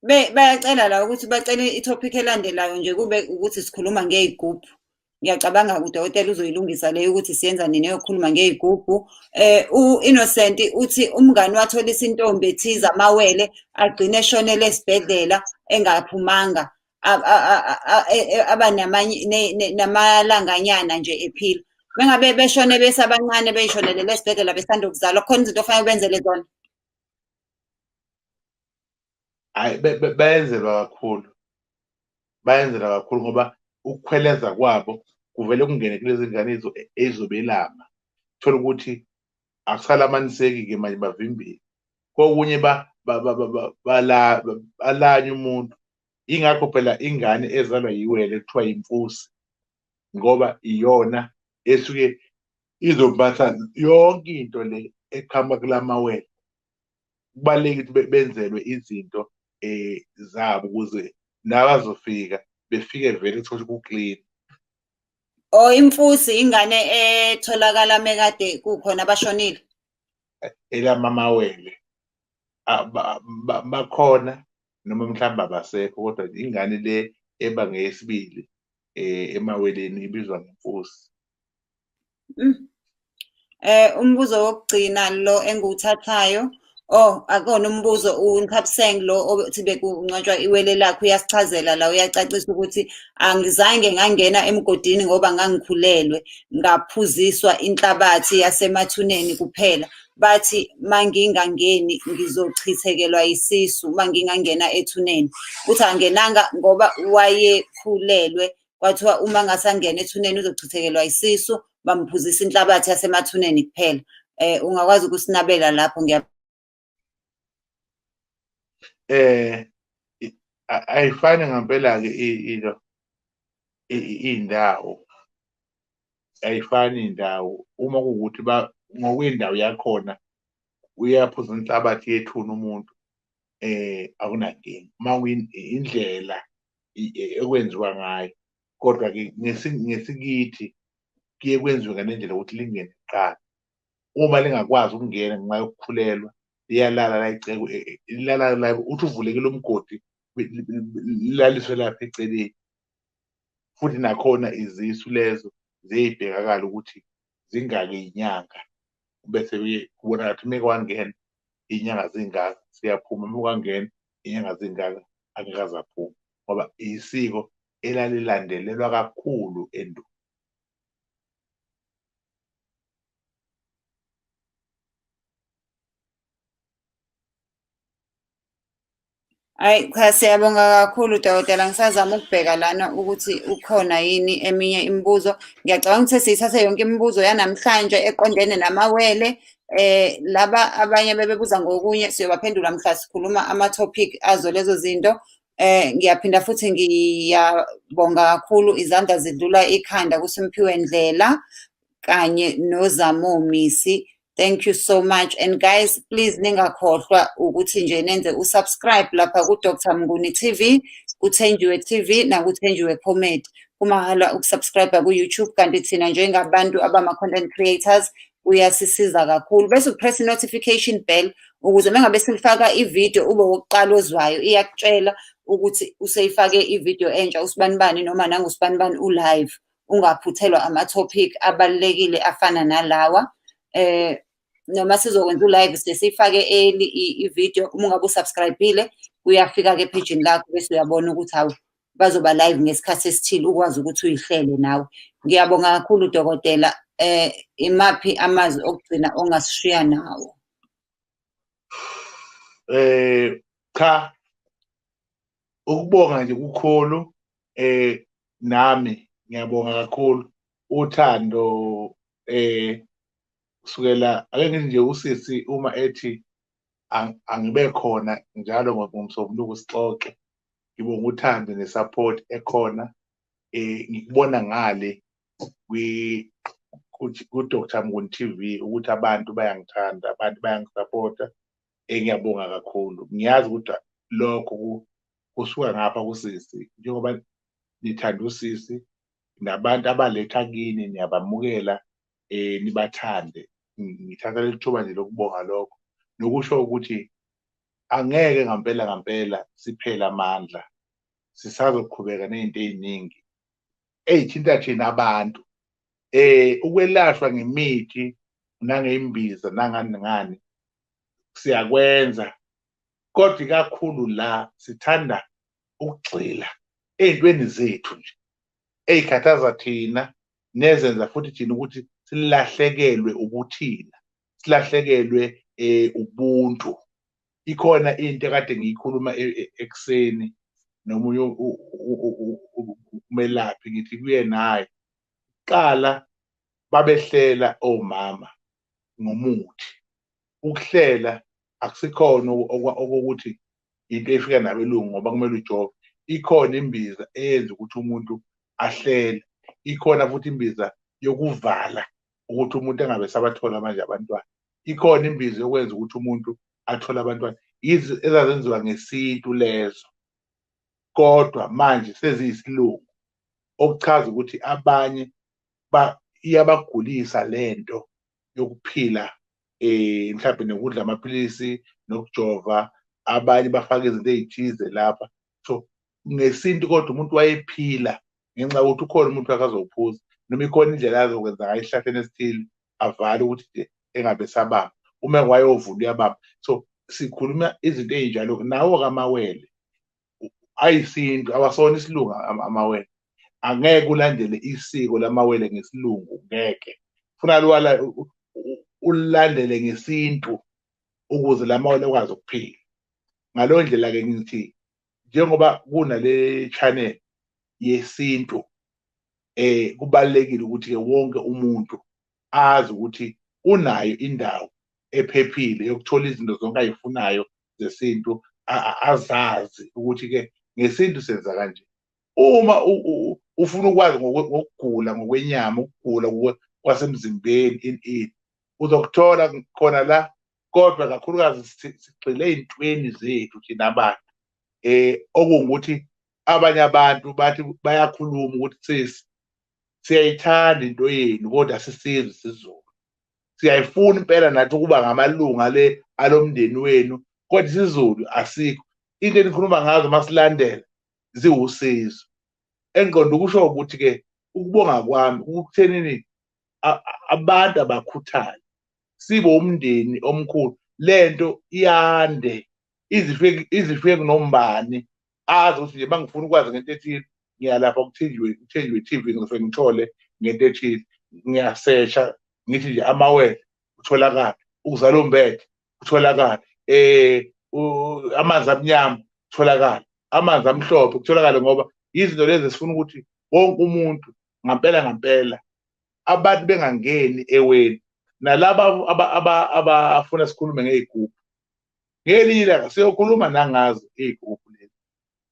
Bayacela la ukuthi bacele i-topic elandelayo nje kube ukuthi sikhuluma ngey'gubhu. Ngiyacabanga udokotela uzoyilungisa leyo ukuthi siyenza nini eyokhuluma ngey'gubhu. U-Innocent uthi umngani watholisa intombi ethize amawele, agcine eshonele esibhedlela engaphumanga, aba namalanganyana nje ephila. Mengabe beshone besabancane beyishonelele esibhedlela besanda ukuzalwa, kukhona izinto ofanele benzele zona? Hhayi, bayenzelwa kakhulu, bayenzelwa kakhulu ngoba ukukhweleza kwabo kuvele kungene kulezi ngane ezobelama. Thola ukuthi akusalamaniseki-ke manje, bavimbile. Kokunye balanye umuntu. Ingakho phela ingane ezalwa yiwele kuthiwa yimfusi, ngoba iyona esuke izophatha yonke into le eqhamuka kulamawele. Kubalulekile ukuthi benzelwe izinto zabo ukuze nabazofika befike vele uthole ku-clean. Oh, imfusi ingane etholakala mekade kukhona abashonile. Elamamawele bakhona noma mhlawumbe abasekho, kodwa ingane le eba ngeyesibili emaweleni ibizwa ngemfusi. Umbuzo wokugcina lo engiwuthathayo, oh, akona umbuzo, uNthabiseng lo othi bekuncwatshwa iwele lakhe, uyasichazela la, uyacacisa ukuthi angizange ngangena emgodini ngoba ngangikhulelwe, ngaphuziswa inhlabathi yasemathuneni kuphela. Bathi mangingangeni ngizochithekelwa isisu mangingangena ethuneni. Uthi angenanga ngoba wayekhulelwe, kwathiwa uma ngasangena ethuneni uzochithekelwa isisu, bamphuzisa inhlabathi yasemathuneni kuphela. Ungakwazi ukusinabela lapho? Ngiya Ayifani ngampela-ke ilo iy'ndawo, ayifani iy'ndawo. Uma kuwukuthi ngokwendawo yakhona uyaphuza inhlabathi yethuna umuntu, akunankinga. Uma indlela ekwenziwa ngayo, kodwa-ke ngesikithi kuye kwenziwe ngale ndlela ukuthi lingene kuqala. Uma lingakwazi ukungena ngenxa yokukhulelwa, liyalala la lilala la, uthi uvulekile umgodi, lilaliswe lapha eceleni. Futhi nakhona izisu lezo ziyibhekakala ukuthi zingaki iy'nyanga, bese kubonakala ukuthi uma kwangena iy'nyanga zingaka siyaphuma, uma kwangena iy'nyanga zingaka angeke aze aphume, ngoba isiko elalilandelelwa kakhulu endulo. Ayi cha, siyabonga kakhulu dokotela. Ngisazama ukubheka lana ukuthi ukhona yini eminye imibuzo. Ngiyacabanga ukuthi siyithathe yonke imibuzo yanamhlanje eqondene namawele. Laba abanye bebebuza ngokunye siyobaphendula mhla sikhuluma ama-topic azo lezo zinto. Ngiyaphinda futhi ngiyabonga kakhulu, izandla zidlula ikhanda kuSimphiwe Ndlela kanye noZamo Misi. Thank you so much. And guys, please ningakhohlwa ukuthi nje nenze usubscribe lapha ku-Dr Mnguni TV, kuThenjiwe TV nakuThenjiwe Comedy. Kumahhala ukusubscribe ku-YouTube, kanti thina njengabantu abama-content creators kuyasisiza kakhulu. Bese upress i-notification bell ukuze mengabe silifaka ivideo ube wokuqala ozwayo, iyakutshela ukuthi useyifake ivideo entsha usibanibani noma nangusibanibani u-live, ungaphuthelwa ama-topic abalulekile afana nalawa. Noma sizokwenza u-live sesiyifake early i-video, uma ungabe usubscribe-ile kuyafika-ke ephejini lakho, bese uyabona ukuthi hawu, bazoba live ngesikhathi esithile, ukwazi ukuthi uyihlele nawe. Ngiyabonga kakhulu dokotela. Imaphi amazwi okugcina ongasishiya nawo? Cha, ukubonga nje kukhulu. Nami ngiyabonga kakhulu uthando, kusukela ake ngithi nje usisi uma ethi angibe khona njalo ngomsombuluko sixoxe, ngibonga uthando nesupport ekhona. Ngikubona ngale ku Dr Mnguni TV ukuthi abantu bayangithanda, abantu bayangisupporta. Ngiyabonga kakhulu. Ngiyazi ukuthi lokho kusuka ngapha kusisi, njengoba nithanda usisi nabantu abaletha kini niyabamukela, nibathande. Ngithatha leli thuba nje lokubonga lokho nokusho ukuthi angeke ngampela ngampela siphele amandla, sisazoqhubeka nezinto eziningi ey'thinta thina abantu. Ukwelashwa ngemithi nangey'mbiza nangani ngani siyakwenza, kodwa ikakhulu la sithanda ukugxila ey'ntweni zethu nje ey'khathaza thina nezenza futhi thina ukuthi silahlekelwe ubuthina, silahlekelwe ubuntu. Ikhona into ekade ngiyikhuluma ekuseni nomunye umelaphi, ngithi kuye naye, qala babehlela omama ngomuthi. Ukuhlela akusikhona okokuthi into efika nabelungu ngoba kumele ujove. Ikhona imbiza eyenza ukuthi umuntu ahlele, ikhona futhi imbiza yokuvala ukuthi umuntu engabe sabathola manje abantwana, ikhona imbiza yokwenza ukuthi umuntu athole abantwana. Yizi ezazenziwa ngesintu lezo, kodwa manje seziyisilungu, okuchaza ukuthi abanye iyabagulisa lento yokuphila, mhlawumbe nokudla amaphilisi nokujova, abanye bafaka izinto ey'thize lapha. So ngesintu kodwa umuntu wayephila ngenxa yokuthi ukhona umuntu akazowuphuza. Noma ikhona indlela azokwenza ngayo esihlahleni esithile, avale ukuthi nje engabe esabamba. Uma wayovula uyabamba. So sikhuluma izinto ey'njalo. Nawo-ke amawele ayisintu, awasona isilungu amawele. Angeke ulandele isiko lamawele ngesilungu, ngeke. Funa ulandele ngesintu ukuze lamawele akwazi ukuphila. Ngaleyo ndlela-ke ngithi njengoba kunale channel yesintu, kubalulekile ukuthi-ke wonke umuntu azi ukuthi unayo indawo ephephile yokuthola izinto zonke ayifunayo zesintu, azazi ukuthi-ke ngesintu senza kanje. Uma ufuna ukwazi ngokugula ngokwenyama, ukugula kwasemzimbeni, uzokuthola khona la, kodwa kakhulukazi sigxile ey'ntweni zethu thina abantu. Okungukuthi abanye abantu bathi bayakhuluma ukuthi sisi siyayithanda into yenu kodwa sisizwe isiZulu. Siyayifuna impela nathi ukuba ngamalunga le alomndeni wenu, kodwa isiZulu asikho. Into enikhuluma ngazo masilandela ziwusizo. Engqondo ukusho ukuthi-ke ukubonga kwami ukuthenini abantu abakhuthale, sibe umndeni omkhulu, lento iyande, izifike kunombani, azi ukuthi nje mangifuna ukwazi ngento ethile ngiyalapha kuThenjiwe TV, ngifike ngithole ngento ethile, ngiyasesha ngithi nje amawele kutholakala, ukuzala umbethe kutholakala, amanzi amnyama kutholakala, amanzi amhlophe kutholakala, ngoba izinto lezi esifuna ukuthi wonke umuntu ngampela ngampela abantu bengangeni eweni. Nalaba abafuna sikhulume ngey'gubhu, ngelinye ilanga siyokhuluma nangazo iy'gubhu lezi,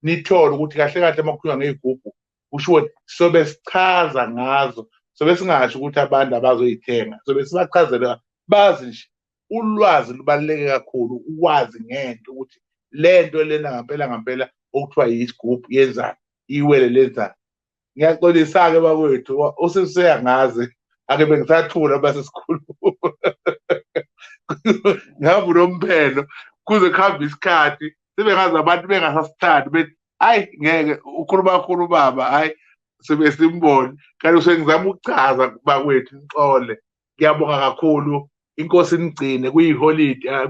nithole ukuthi kahle kahle uma kukhulunywa ngey'gubhu kusho sobe sichaza ngazo, sobe singasho ukuthi abantu abazoyithenga, sobe sibachazela bazi nje. Ulwazi lubaluleke kakhulu, ukwazi ngento ukuthi lento lena ngampela ngampela okuthiwa yisigubhu yenzani, iwele lenzani. Ngiyaxolisa-ke bakwethu, useyangazi ake bengisathula base sikhuluma ngihamba unomphelo kuze kuhambe isikhathi sebengazi abantu bengasasithandi bethi hayi ngeke ukhuluma kakhulu baba, hayi sibe simbone. Kanti sengizama ukuchaza bakwethu, nixole. Ngiyabonga kakhulu, inkosi inigcine. Kuyiholide,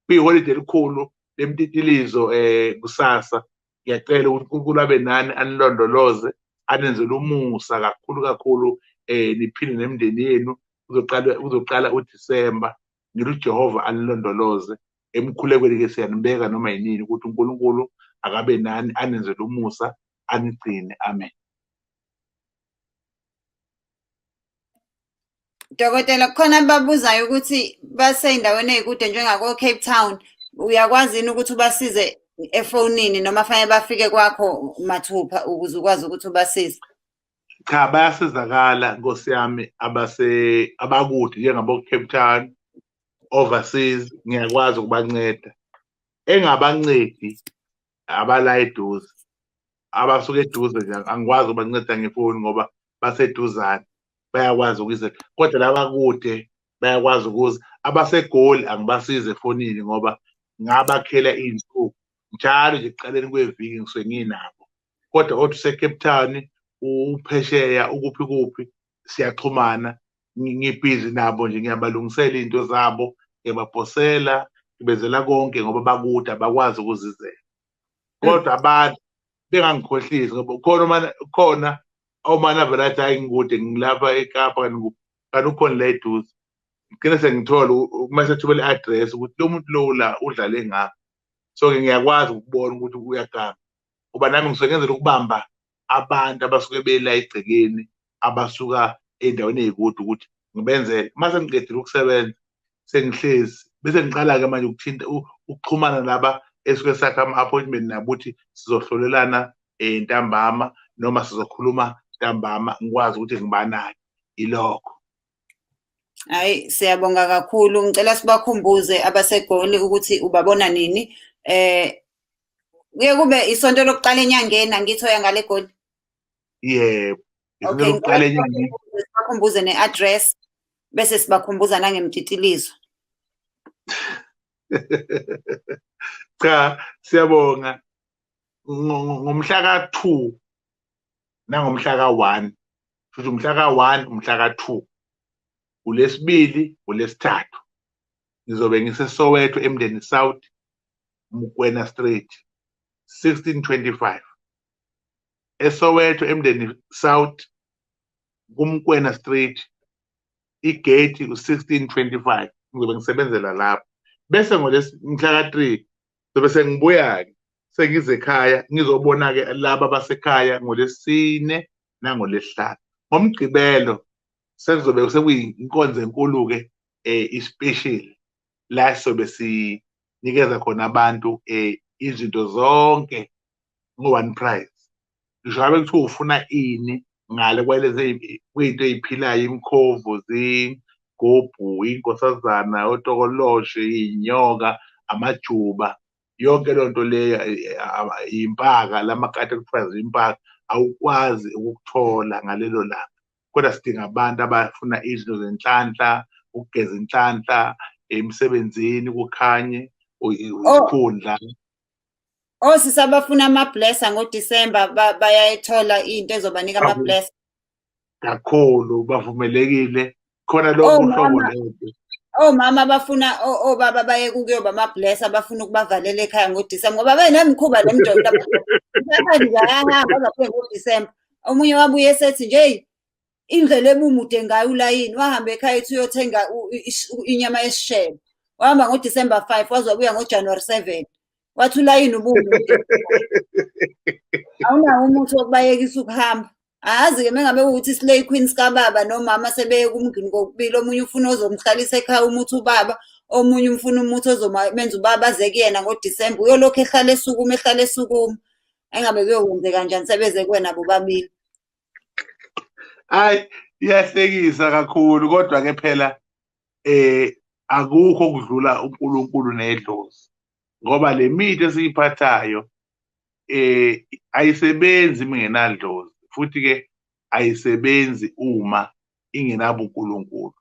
kuyiholide elikhulu lemtitilizo kusasa. Ngiyacela ukuthi uNkulunkulu abe nani, anilondoloze, anenzele umusa kakhulu kakhulu, niphile nemindeni yenu. Uzoqala uDisemba. Ngithi uJehova anilondoloze. Emkhulekweni ke siyanibeka noma yinini ukuthi uNkulunkulu akabe nani, anenzele umusa, anigcine. Amen. Dokotela, kukhona ababuzayo ukuthi basey'ndaweni ey'kude njengako Cape Town, uyakwazi yini ukuthi ubasize efonini noma fanele bafike kwakho mathupha ukuze ukwazi ukuthi ubasize? Cha, bayasizakala Nkosi yami abakude njengabo Cape Town, overseas, ngiyakwazi ukubanceda. Engabancedi abala eduze, abasuke eduze nje angikwazi ukubanceda ngefoni ngoba baseduzane, bayakwazi ukuza. Kodwa laba kude bayakwazi ukuza. AbaseGoli angibasize efonini ngoba ngabakhela iy'nsuku njalo nje ekuqaleni kweviki ngisuke nginabo. Kodwa othi useCape Town, uphesheya, ukuphi kuphi, siyaxhumana, ngibhizi nabo nje, ngiyabalungisela iy'nto zabo, ngiyabaphosela, ngibenzela konke ngoba bakude abakwazi ukuzizela. Kodwa abantu bengangikhohlisi ngoba khona omane avele athi hayi ngikude ngilapha eKapa kanti ukhona la eduze. Ngigcine sengithola uma sethumela i-address ukuthi lo muntu lo la udlale ngapha. So-ke ngiyakwazi ukubona ukuthi uyaganga. Ngoba nami ngisuke ngenzela ukubamba abantu abasuke bela egcekeni, abasuka ey'ndaweni ey'kude ukuthi ngibenzele. Uma sengiqedile ukusebenza sengihlezi bese ngiqala-ke manje ukuthinta ukuxhumana naba esuke sakha ama-appointment nabo ukuthi sizohlolelana ntambama noma sizokhuluma ntambama, ngikwazi ukuthi ngibanake ilokho. Hayi, siyabonga kakhulu. Ngicela sibakhumbuze abaseGoli ukuthi ubabona nini. Kuye kube isonto lokuqala enyangeni, angithi oya ngale Goli? Yebo, isonto lokuqala enyangeni. Sibakhumbuze ne-address bese sibakhumbuza nangemtitilizo. Cha, siyabonga. Ngomhla ka-2 nangomhla ka-1 Futhi umhla ka-1, umhla ka-2, uLesibili, uLesithathu, ngizobe ngiseSoweto, eMndeni South, Mukwena Street, 1625. ESoweto, eMndeni South, kuMkwena Street, igate u-1625, ngizobe ngisebenzela lapho. Bese ngomhla ka-3 zobe sengibuya-ke, sengize ekhaya, ngizobona-ke laba basekhaya ngoLesine nangoLesihlanu. NgoMgqibelo sekuzobe sekuyinkonzo enkulu-ke, i-special la sizobe sinikeza khona abantu izinto zonke ngo-one price. Ngisho ngabe kuthiwa ufuna ini ngale kwalezi kuyinto ey'philayo, imikhovu, zigubhu, iy'nkosazana, otokoloshe, iy'nyoka, amajuba, yonke leyo nto leyo, impaka, lamakati ekuthiwa zimpaka, awukwazi ukukuthola ngalelo langa. Kodwa sidinga abantu abafuna izinto zenhlanhla, ukugeza inhlanhla emsebenzini, kukhanye isikhundla. Osisi abafuna ama-blesser ngoDisemba bayayithola into ezobanika ama-blesser. Kakhulu, bavumelekile. Khona lonke uhlobo lento. Omama abafuna obaba baye kuyoba ama-blesser, abafuna ukubavalela ekhaya ngoDisemba, ngoba benemikhuba le mjolo. Manje ayahamba aze ngoDisemba. Omunye wabuye esethi nje indlela ebumude ngayo ulayini, wahamba ekhaya ethi uyothenga inyama yesishebo. Wahamba ngoDisemba 5, waze wabuya ngoJanuwari 7. Wathi ulayini ubumude. Awunawo umuthi wokubayekisa ukuhamba. Azi-ke mengabe kuwukuthi i-slay queen sikababa nomama sebeye kumngini kokubili, omunye ufuna ozomhlalisa ekhaya umuthi ubaba, omunye umfuna umuthi ozomenza ubaba aze kuyena ngoDisemba, uyolokhu ehlala esukuma, ehlala esukuma. Engabe kuyokwenzeka kanjani sebeze kuwena bobabili? Hayi, iyahlekisa kakhulu, kodwa ke phela akukho okudlula uNkulunkulu nedlozi, ngoba le mithi esiyiphathayo ayisebenzi mingenadlozi, futhi ke ayisebenzi uma ingenabo uNkulunkulu.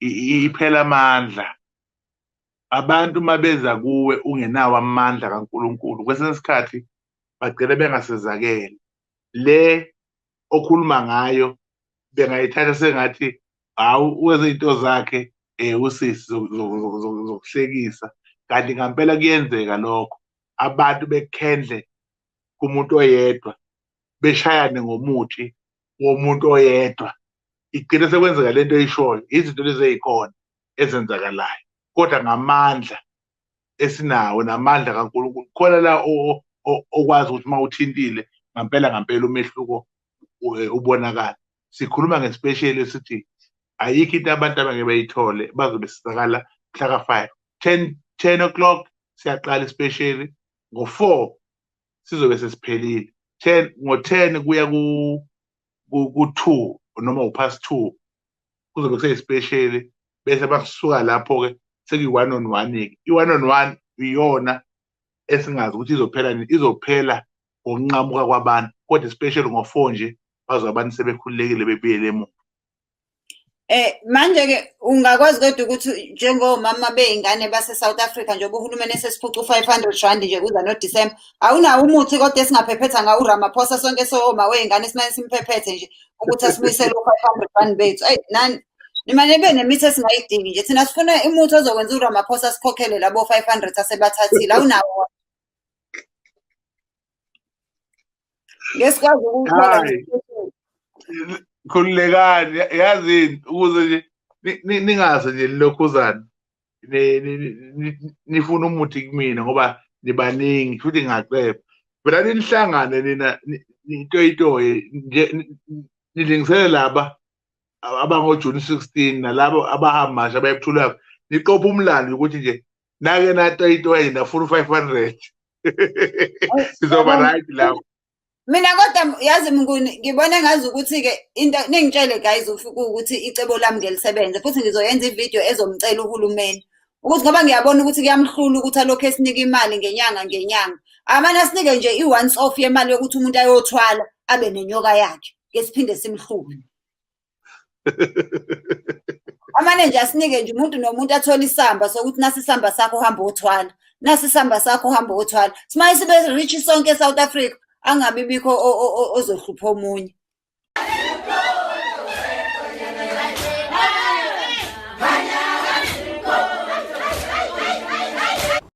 Iphela amandla. Abantu mabeza kuwe ungenawo amandla kaNkulunkulu, kwesinye isikhathi bagcina bengasizakele. Le okhuluma ngayo bengayithatha sengathi hawu wenza izinto zakhe usisi zokuhlekisa, kanti ngempela kuyenzeka lokho. Abantu bekhendle kumuntu oyedwa, beshayane ngomuthi womuntu oyedwa, igcine sekwenzeka lento oyishoyo. Izinto lezi ezikhona ezenzakalayo, kodwa ngamandla esinawo namandla kaNkulunkulu khona la okwazi ukuthi uma uthintile ngampela ngampela umehluko ubonakala. Sikhuluma nge-special esithi ayikho into abantu abangeke bayithole, bazobe sizakala mhla ka-5, 10 o'clock siyaqala i-special, ngo-4 sizobe sesiphelile, 10, ngo-10 kuya ku-2 noma u-past 2 kuzobe kuseyi-special. Bese basuka lapho-ke sekuyi-one on one-ke. I-one on one iyona esingazi ukuthi izophela nini, izophela ngokunqamuka kwabantu, kodwa especially ngo-4 nje bazobe abantu sebekhululekile bebuyele emuva. Manje-ke ungakwazi kodwa ukuthi njengomama bey'ngane base-South Africa, njengoba uhulumeni esesiphuca u-500 rand nje kuza noDisemba, awunawo umuthi kodwa esingaphephetha ngawo uRamaphosa sonke sowoma wey'ngane, simane simphephethe nje ukuthi asibuyisele u-500 rand bethu? Eyi nani nimane nibe nemithi esingayidingi nje, thina sifuna umuthi ozokwenza uRamaphosa asikhokhele labo 500 asebathathile. Awunawo? Ngeke sikwazi ukuwuthola. Hayi. Khululekani, yazini ukuze nje ningaze nje nilokhuzana nifuna umuthi kumina, ngoba nibaningi futhi ngingaceba phela nihlangane nina nitoyitoye nje nilingisele laba abangoJune 16 nalabo abahamba masha abayebuthulako, niqophe umlando ukuthi nje nake natoyitoye nafuna u-500, sizoba right lapho. Mina kodwa yazi Mnguni, ngibona ngazi ukuthi-ke into ningitshele guys ukuthi icebo lami ngelisebenze, futhi ngizoyenza ividiyo ezomcela uhulumeni ukuthi, ngoba ngiyabona ukuthi kuyamhlula ukuthi alokhu esinika imali ngenyanga ngenyanga, amane asinike nje i-once off yemali yokuthi umuntu ayothwala abe nenyoka yakhe, ke siphinde simhluphe. Amane nje asinike nje umuntu nomuntu athole isamba sokuthi nasi isamba sakho uhamba othwala, nasi isamba sakho uhamba othwala, simane sibe rich sonke e-South Africa, angabi bikho ozohlupha omunye.